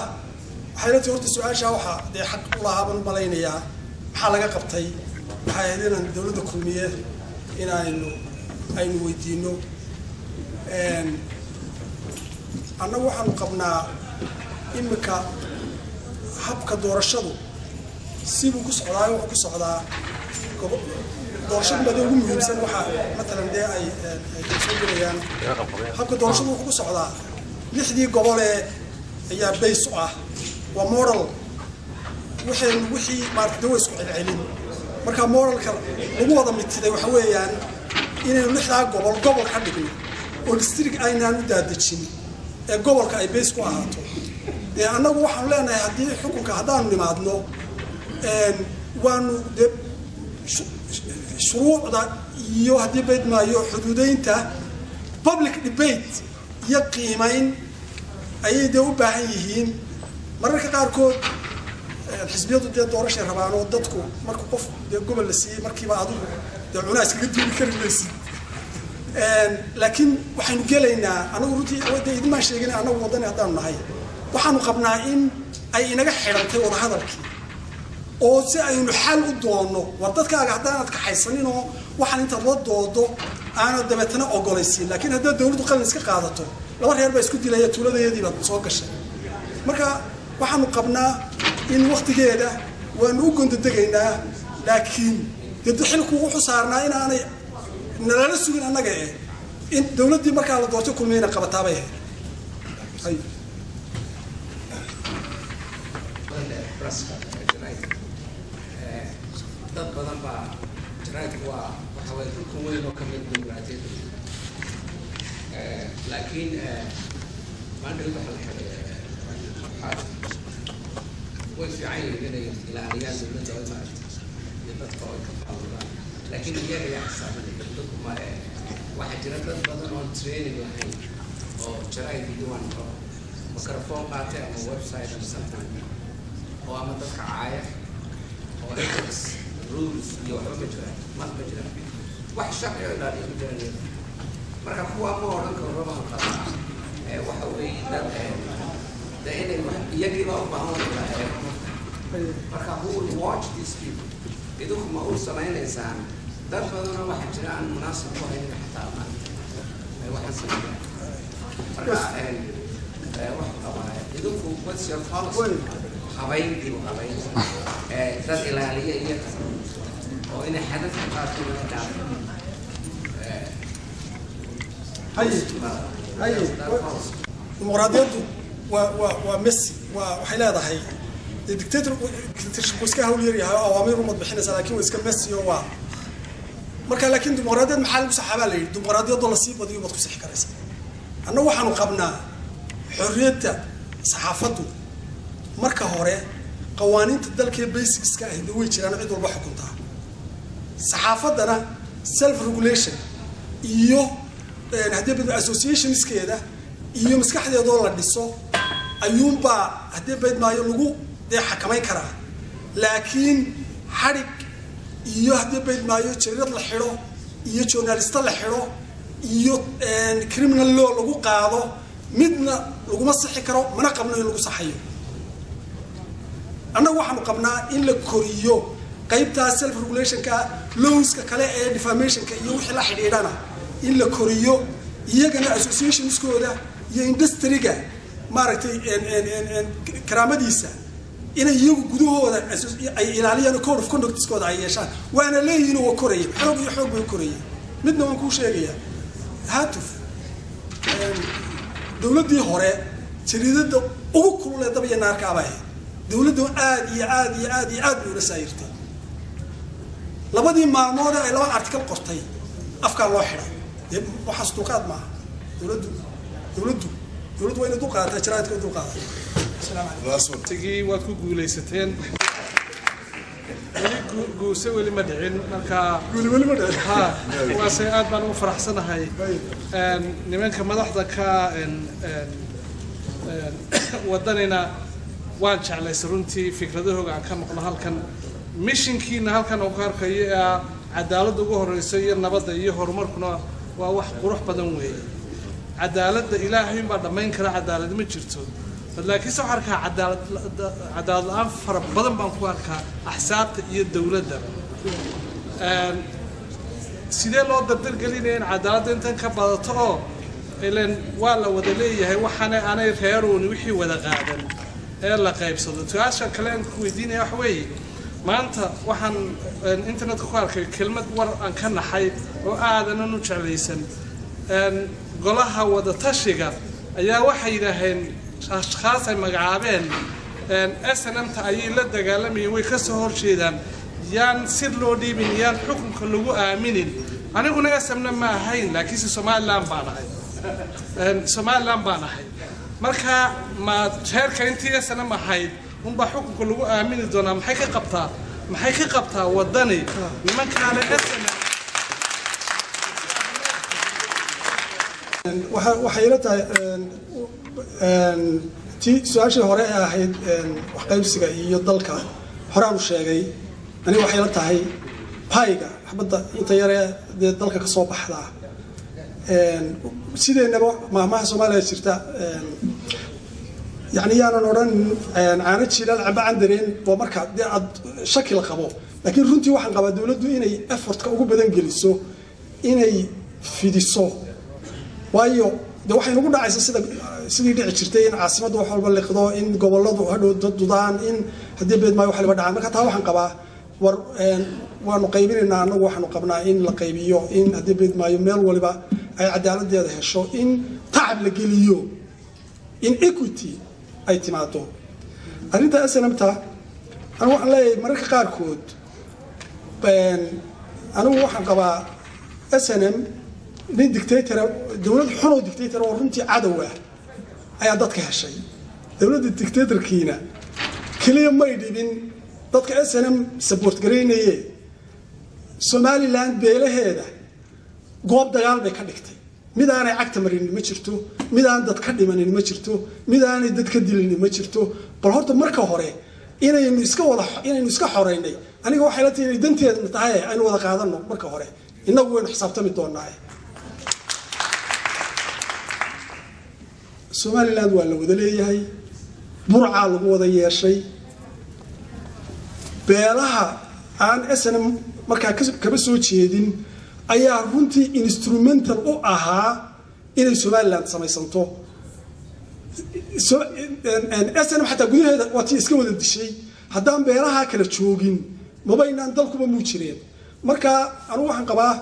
waxay la tii horta su-aashaa waxaa dee xaq u lahaa baan u malaynayaa, maxaa laga qabtay? Waxay ahayd inaan dowladda Kulmiye in aynu weydiino. Annagu waxaanu qabnaa imika habka doorashadu sibuu ku socdaa, wuxuu ku socdaa doorashadu baa dee ugu muhiimsan. Waxaa matalan dee ay soo gelayaan habka doorashadu wuxuu ku socdaa lixdii gobolee ayaa base u ah, waa model. Waxaynu wixii maarata dee waa isku celcelin. Marka modelka lagu wada mitiday waxa weeyaan inaynu lixdaa gobol gobol ka dhigno oo district aynaan u daadejin ee gobolka ay base ku ahaato. Dee annagu waxaanu leenahay haddii xukunka haddaanu nimaadno, waanu dee shuruucda iyo haddii baydmaayo xuduudeynta public debate iyo qiimayn ayay dee u baahan yihiin. Mararka qaarkood xisbiyadu dee doorashay rabaan oo dadku markuu qof dee gobol la siiyey markiiba adigu dee cunaa iskaga duuli kari maysid. Laakiin waxaynu gelaynaa anagu runtii dee idinmaan sheegin, annagu Waddani haddaanu nahay waxaanu qabnaa in ay inaga xidhantay wadahadalkii oo si aynu xal u doonno. War dadkaaga haddaanad kaxaysanin oo waxaan intaad la doodo aanad dabeetana ogolaysiin, laakiin haddaad dawladdu qalin iska qaadato, laba reer baa isku dilaya, tuuladayadii baad soo gashay. Marka waxaanu qabnaa in waktigeeda waanu u gondodegaynaa, laakiin dee xilku wuxuu saarnaa inaanay nalala sugin annaga eh in dawladdii markaa la doortay Kulmiyana qabataabay ahayd. Presska jaraa'idka, dad badan baa jaraa'idku waa waxa waye rukun weyn oo kamid dimuqraadiyadda, laakiin maandhow waxa la xidhay waxaa way fiican yihiin inay ilaaliyaan dowladda oo maaragtay iyo dadka oo ay ka faaludaan, laakiin iyaga ayaa xisaabanaya dadku ma. Waxaa jira dad badan oon training lahayn oo jaraa'id iyo waan microphone qaatay ama website ama something oo ama dadka caaya oo ethics rules iyo waxba ma jiraan, ma jiraan wax sharci oo ilaaliya ma jiraan iyaga. Marka kuwa ma odhan karo baan qabaa waxa weeye dad de inay iyagiiba u baahan wax la eego. Marka who will watch these people? Idinku ma u samaynaysaan? Dad badanoo waxaa jira aan munaasib ku haynin xataa maanta ay waxaan sameeyaan. Marka wax qabaa idinku, what's your policy? Habayn, dib u habayn, dad ilaaliya iyaga oo inay xadadka qaarkood ka dhaafo. Haye, dimuqraadiyaddu waa messy, waa waxay leedahay dee dictator dictatorship iska hawl yar yahay oo awaamiir umad bixinaysa, laakiin waa iska messy oo waa marka. Laakiin dimuqraadiyad maxaa lagu saxaabaa la yidhi? Dimuqraadiyadoo lasii badiyo baad ku sixi karaysa. Annagu waxaanu qabnaa xorriyadda saxaafaddu marka hore qawaaniinta dalkee basicska ahi way jiraan, cid walba xukuntaa saxaafaddana self regulation iyo haddii bad associationskeeda iyo maskaxdeedoo la dhiso ayuunbaa haddii bayd maayo lagu dee xakamayn karaa. Laakiin xadhig iyo haddii bayd maayo jariirad la xidho iyo journalista la xidho iyo criminal law lagu qaado midna laguma sixi karo, mana qabno in lagu saxayo. Annagu waxaanu qabnaa in la koriyo qaybtaa self regulationka, lawska kale ee defamationka iyo wixii la xidhiidhana in la koriyo, iyagana associationskooda iyo industryga maaragtay karaamadiisa inay iyagu gudahooda ay ilaaliyaan, code of conductskooda ay yeeshaan. Waana leeyihiin oo waa korayeen, xoog iyo xoog bay u korayeen. Midna waan kuu sheegayaa, Haatuf, dowladdii hore jariidada ugu kululee dab iyo naarkaabay ahayd. Dowladdu aad iyo aad iyo aad iyo aad bay ula saayirtay. Labadii maalmood ay laba article qortay afkaa loo xidhay. Dee waxaas dulqaad maaha. Dowladdu waa inay dulqaadataa, jaraa'idka dulqaadata. Asalaamu calaykum. Tigii waad ku guulaysateen, weli guuse weli ma dhicin marka. Guuli weli ma dhicin. Ha, waase aad baan ugu faraxsanahay. Nimanka madaxda ka Wadanina waan jeclaysay runtii fikradahooga aan ka maqlo halkan, missionkiina halkan oo ka arkayo ee ah cadaaladda ugu horeyso iyo nabadda iyo horumarkuna waa wax qurux badan weeye. Cadaaladda Ilaahay baa dhammayn kara, cadaalad ma jirto, laakiinse waxaan arkaa cadaalad la-aan fara badan baan ku arkaa axsaabta iyo dowladda. Sidee loo dardargelinaya in cadaaladda intan ka badato oo ilan waa la wada leeyahay, waxaana aanay reeruuni wixii wada qaadan ee la qaybsado? Su-aasha kale aan ku weydiinaya waxa weeye, maanta waxaan internetka ku arkay kelmad war aan ka naxay oo aadanan u jeclaysan. Golaha wadatashiga ayaa waxay yidhaaheen ashkhaas ay magacaabeen SNMta ayay la dagaalamayeen, way ka soo horjeedaan, yaan sir loo dhiibin, yaan xukunka lagu aaminin. Aniguna SNMna ma ahayn, laakiinse Somaliland baan ahay, Somaliland baan ahay. Marka ma reerka intii SNM ahayd unbaa xukunka lagu aamini doonaa? Maxay ka qabtaa Wadani nimankaale SNM? Waxay ila tahay tii su-aashii hore ee ahayd waxqaybsiga iyo dalka horaan u sheegay. Aniga waxay ila tahay pie-ga xabadda inta yaree dee dalka ka soo baxdaa, sideennaba maahmaha Soomaaliya jirta, yani yaanan odhan caano jiilaal camba candareen, waa marka dee aad shaki la qabo. Laakiin runtii waxaan qabaa dowladdu inay effortka ugu badan geliso inay fidiso, waayo de waxay nagu dhacaysa sida sidii dhici jirtay in caasimadda wax walba liqdo, in gobolladu hadhow dudaan, in haddii beed maayo wax liba dhacaan. Marka taa waxaan qabaa, war waanu qaybinaynaa, annagu waxaanu qabnaa in la qaybiyo, in haddii beed maayo meel waliba ay cadaaladeeda hesho, in tacab la geliyo, in equity ay timaado. Arrinta SNMta anigu waxaan leeyahay mararka qaarkood anigu waxaan qabaa SNM nin dictator, dowlad xunoo dictator oo runtii cadow ah ayaa dadka heshay. Dowladda dictatorkiina keliya may dhibin dadka SNM support garaynaye, Somaliland beelaheeda goob dagaal bay ka dhigtay. Mid aanay cagta marinin ma jirto, mid aan dad ka dhimanin ma jirto, mid aanay dad ka dilinin ma jirto. Bal horta marka hore inaynu iska xoreynay, aniga waxay la tahay inay danteedna tahay aynu wada qaadano marka hore, innagu waynu xisaabtami doonaa. Somaliland waa la wada leeyahay, Burcaa lagu wada yeeshay. Beelaha aan SNM markaa kaba soo jeedin ayaa runtii instrumental u ahaa inay Somaliland samaysanto. SNM xataa gudaheeda waa tii iska wada dishay. Haddaan beelaha kala joogin mabaynaan dalkuba muu jireen. Marka anugu waxaan qabaa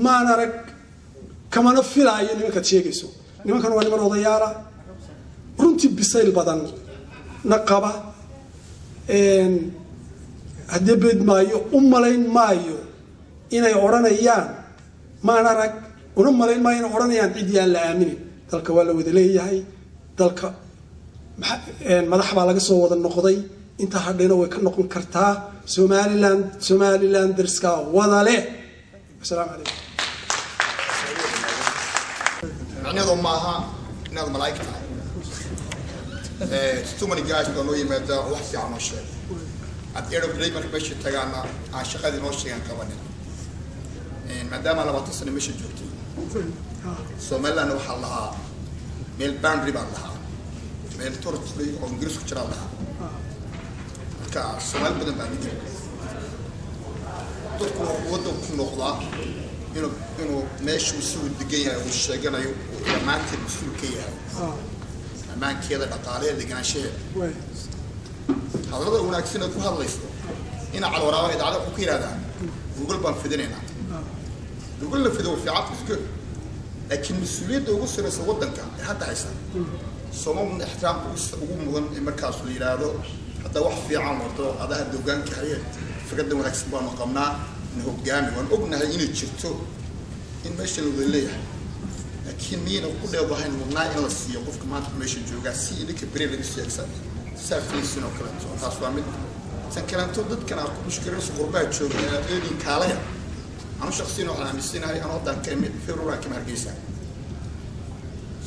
maan arag kamana filaayo nimankaad sheegayso. Nimankan waa niman odayaala, runtii bisayl badan na qaba. Haddii beed maayo u malayn maayo inay odhanayaan maan arag, una malayn maayo inay odhanayaan cid yaan la aaminin. Dalka waa la wada leeyahay, dalka madax baa laga soo wada noqday, inta hadhayna way ka noqon kartaa. Somaliland Somaliland dariskaa wada leh. Asalaamu calaykum. Macnaheedu maaha inaad malaa'ig tahay. Too many guys baa noo yimaada oo wax fiican noo sheegay, at the end of the day marka meesha tagaana aan shaqadii noo sheegan qabanin. Maadaama 20 sano meesha joogtay, Somalilandna waxaa lahaa meel boundary baa lahaa, meel territory oo Ingiriisku jiraa lahaa. Marka Soomaali badan baa nidib dadku wuxuu waddan ku noqdaa inuu meeshuu siuu degan yahay uu sheeganayo uu dhammaanteed mas-uul ka yahay ammaankeeda, dhaqaaleeda, deganaanshaheeda. Hadallada wanaagsan aad ku hadlayso ina calwaraaba idaacada wuxuu ka yidhahdaa Google baan fidinaynaa. Google la fido fiican, is good, laakiin mas-uuliyadda ugu sarreysa waddanka ee hadda haysa sooma mudna ixtiraamka ugu mudan in markaas la yidhaahdo haddaa wax fiican wado, adaa hadda hogaanka haye, fikradda wanaagsan baanu qabnaa na hogaami. Waan ognahay inay jirto in meesha la wada leeyahay, laakiin miyayna ku dheedahayn mudnaa in la siiyo qofka maanta meesha joogaa si idinka beri laga siyaagsa saa filaysin oo kaleeto? Taas waa mid. Tan kaleeto, dadkan aad ku mushkilayso qurbaha jooga ee aad leediin kaalaya, anu shaksiyan waxaan aaminsanahay, anu haddaan ka imid February kama Hargeysa.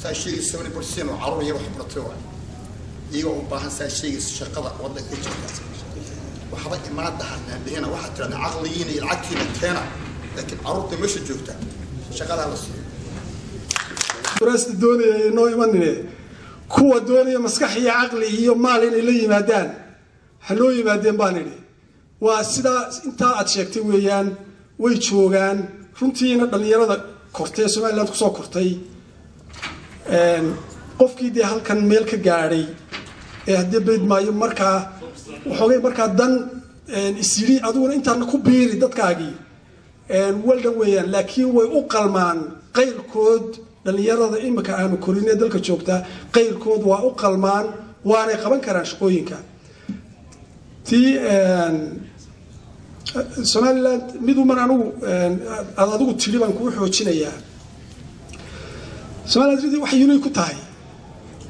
Saa sheegaysa, 70% oo carruur iyo wax baratay waay, iyagoo u baahan, saa sheegaysa, shaqada waddanka ka jirta. Waxba imaanada hadhihina, waxaad tirahdaa caqligiina iyo lacagtiina keena, laakiin carruurta meesha joogta shaqadaa la siiyo. Kuraasta doonaya inoo imanine, kuwa doonaya maskax iyo caqli iyo maal inay la yimaadaan ha noo yimaadeen baan idhi. Waa sidaa intaa aad sheegtay weeyaan, way joogaan runtiina dhallinyarada kortay ee Somaliland kusoo kortay. Qofkii dee halkan meel ka gaadhay ee haddii bayd maayo markaa waxoogay markaa dan isyidhi adiguna intaana ku biiri dadkaagii weldan weeyaan, laakiin way u qalmaan qayrkood. Dhallinyarada imika aanu korin ee dalka joogtaa qayrkood waa u qalmaan, waanay qaban karaan shaqooyinka. Tii Somaliland miduman anigu aad adigu tidhi baan kuu xoojinayaa. Somaliland ridii waxay unique ku tahay,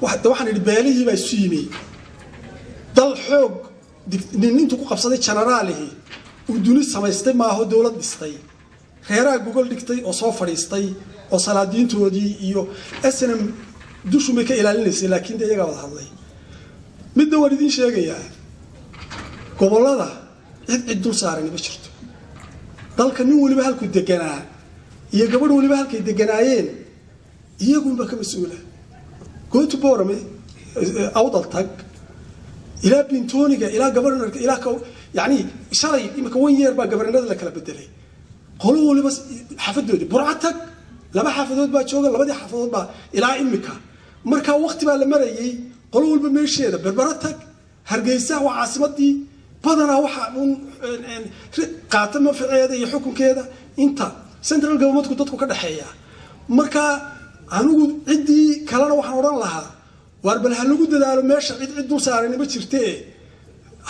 waxaan idhi beelihii baa isu yimi. Dal xoog nin intuu ku qabsaday jenaraalihi uu duni samaystay maaho, dowlad dhistay. Reeraha gogol dhigtay oo soo fadhiistay oo salaadiintoodii iyo SNM dushumay ka ilaalinaysay, laakiin de iyagaa wada hadlay. Midna waan idiin sheegayaa, gobollada cid cid dul saarani ma jirto. Dalka nin waliba halkuu deganaa iyo gabadh waliba halkay deganaayeen iyagunba ka mas-uula. Go to Borame, Awdal tag, ilaa Bintooniga, ilaa governorka, ilaa yani shalay imika one year baa governorada la kala bedelay. Qolo waliba xaafadoodii. Burco tag, laba xaafadood baa jooga, labadii xaafadood baa ilaa imika. Marka waqti baa la marayay qolo walba meesheeda. Berbero tag, Hargeysa waa caasimadii, badanaa waxa uun qaata mafaceeda iyo xukunkeeda inta central governmentku dadku ka dhexeeya. Marka anigu ciddii kalena waxaan odhan lahaa, waar bal ha lagu dadaalo meesha cid cid dul saarani ma jirte,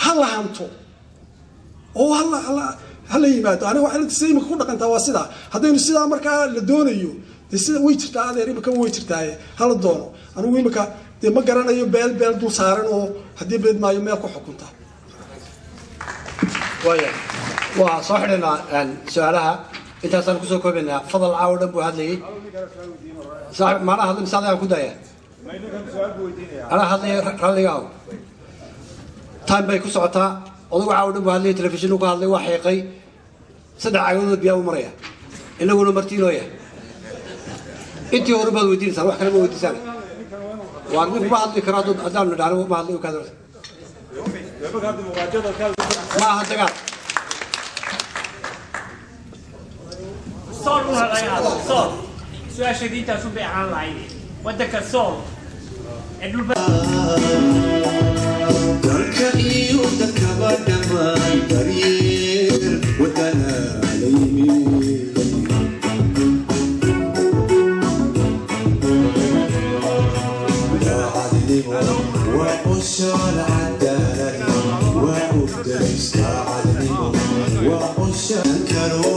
ha la hanto oo hala yimaado. Aniga waxay sida imika ku dhaqantaa waa sidaa. Haddaynu sidaa markaa la doonayo, dee sida way jirtaa adeer, imika way jirtaaye hala doono. Anigu imika dee ma garanayo beel beel dul saaran oo haddii beed maayo meel ku xukunta. Waaya, waa soo xidhaynaa su-aalaha, intaasaan kusoo koobaynaa. Fadal caawo dhan buu hadlayay saaxib, maanaa hadlay mise adigaan ku daaya? Anaa hadlaya, ralliga aw. Time bay ku socotaa. Odagu caawo dhan buu hadlayay, telefishinu ka hadlay, waa xiiqay, saddex cagadood biyaa u maraya, inaguna marti inoo yahay. Intii hore baad weydiinaysaan, wax kale ma weydiisaan. Waar ninku ma hadli karo haddaanu nidhaahno ma hadli kaado, ma aha dagaal. Sool u hadlayaa, Sool su-aasha diintaasu bay ahaan lahayd waddanka Sool ee dhulba. Dalka iyo dadkaba dhammaan daryeel wadana la yimi. Daacadnimo waa ushaal cadaalad, waa ubdays. Daacadnimo waa ushaan karo.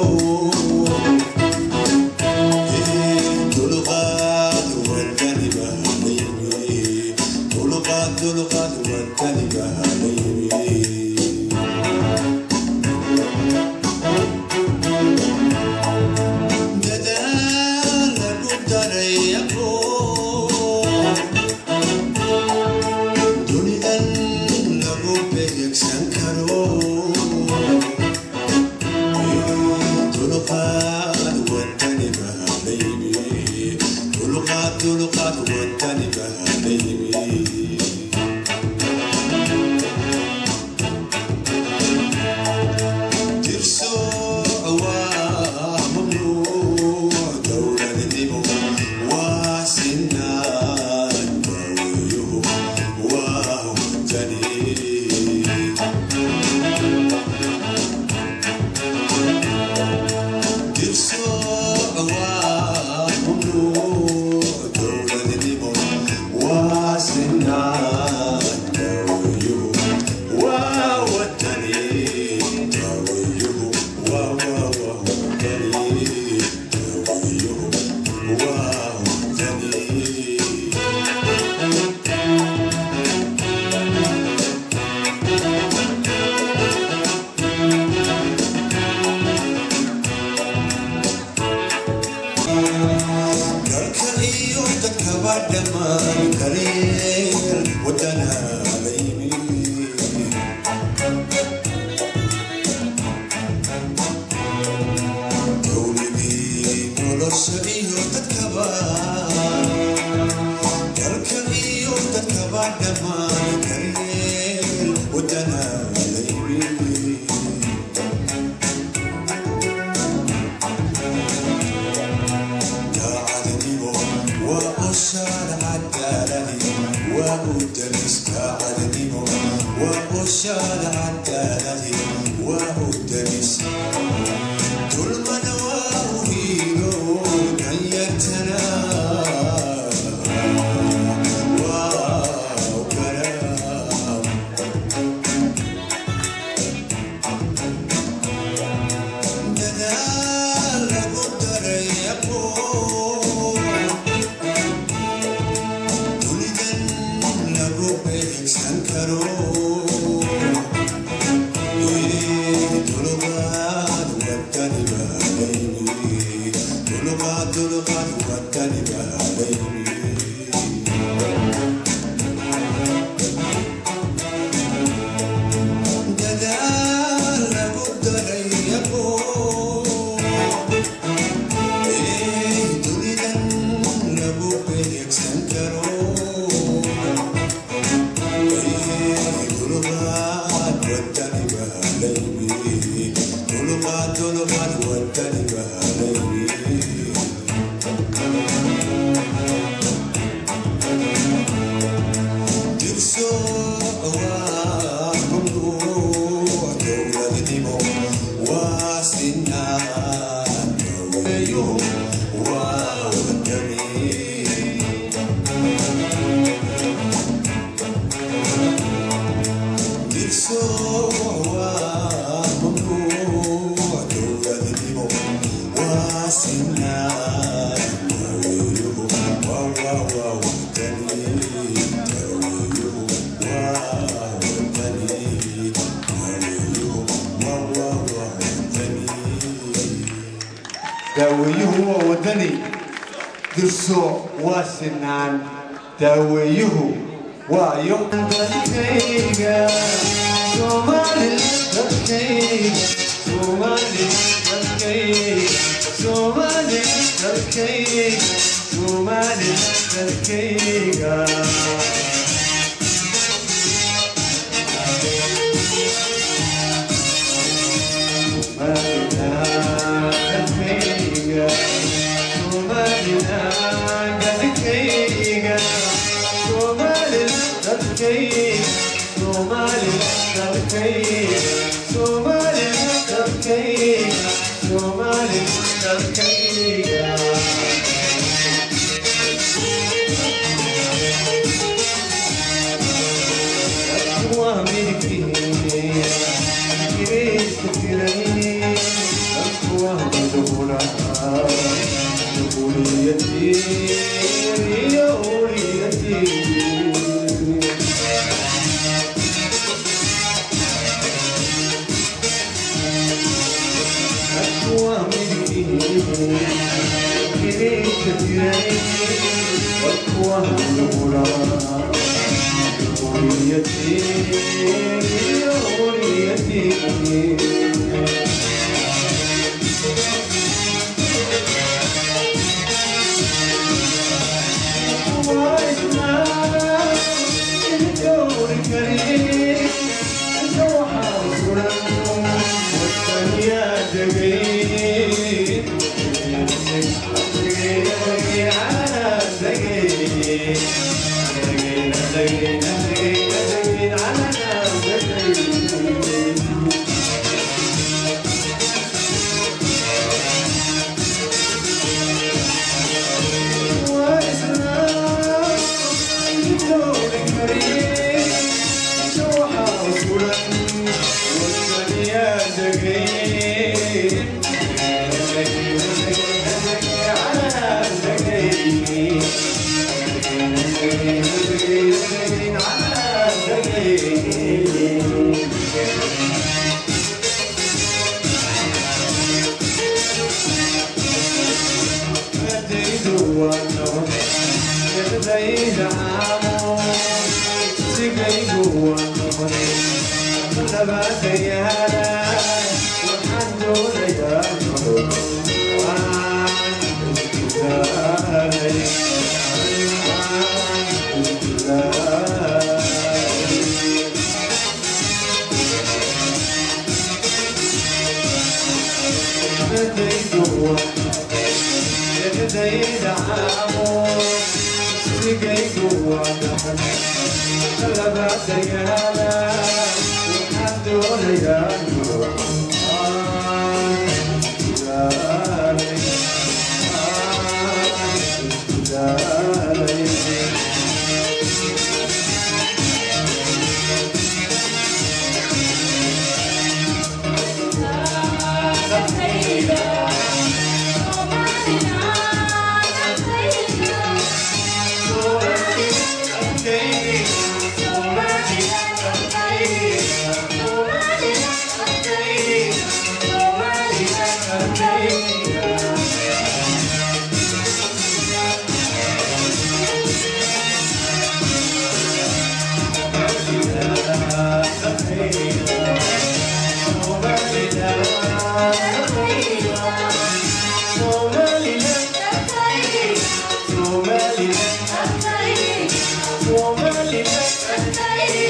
Dulqaad wadaniba la yimi, dulqaad, dulqaad wadaniba la yimi. Dadaal lagu daray aqoon, dunidan lagu beegsan karo. Dulqaad wadaniba la yimi, dulqaad, dulqaad wadaniba la yimi. Maba dhammaan daryeel wadana laybi. Daacadnimo waa ushaar cadaaladi waa u damis. Daacadnimo waa ushaar cadaaladi waa u damis. Dulmana waa u hiilo danyartana waa u garab. Dadaal lagu daray aqoon dunidan lagu beegsan karo. Dulqaad wadani baa layimi. Dulqaad, dulqaad wadani baa layimi. Dadaal lagu daray aqoon dunidan lagu beegsan karo. Dulqaad wadani baa layimi. Dulqaad, dulqaad wadani baa layimi. Dirso waa mamnuuc, dowladnimo waa sinaan, daweeyuhu waa wadani. Dirso waa mamnuuc, dowladnimo waa sinaan, daweeyuhu waa wadani. Daweeyuhu waa wadani. Daweeyuhu waa wadani. Daaweeyuhu waa wadani. Dirso waa sinaan. Daaweeyuhu waayo dadkayga Soomaali, dadkayga Soomaali, dadkayga Soomaali, dadkayga Soomaali, dadkayga. Dadkayga Somaliland, dadkayga Somaliland, dadkayga Somaliland, dadkayga Somaliland, dadkayga Somaliland, dadkayga. Waa midkiin kirayska tiray, dadku waa midowna jamhuuriyadii huriyadii. Dadku waa midkiin kirayska tiray, dadku waa midowna jamhuuriyadii huriyadii. Somaliland.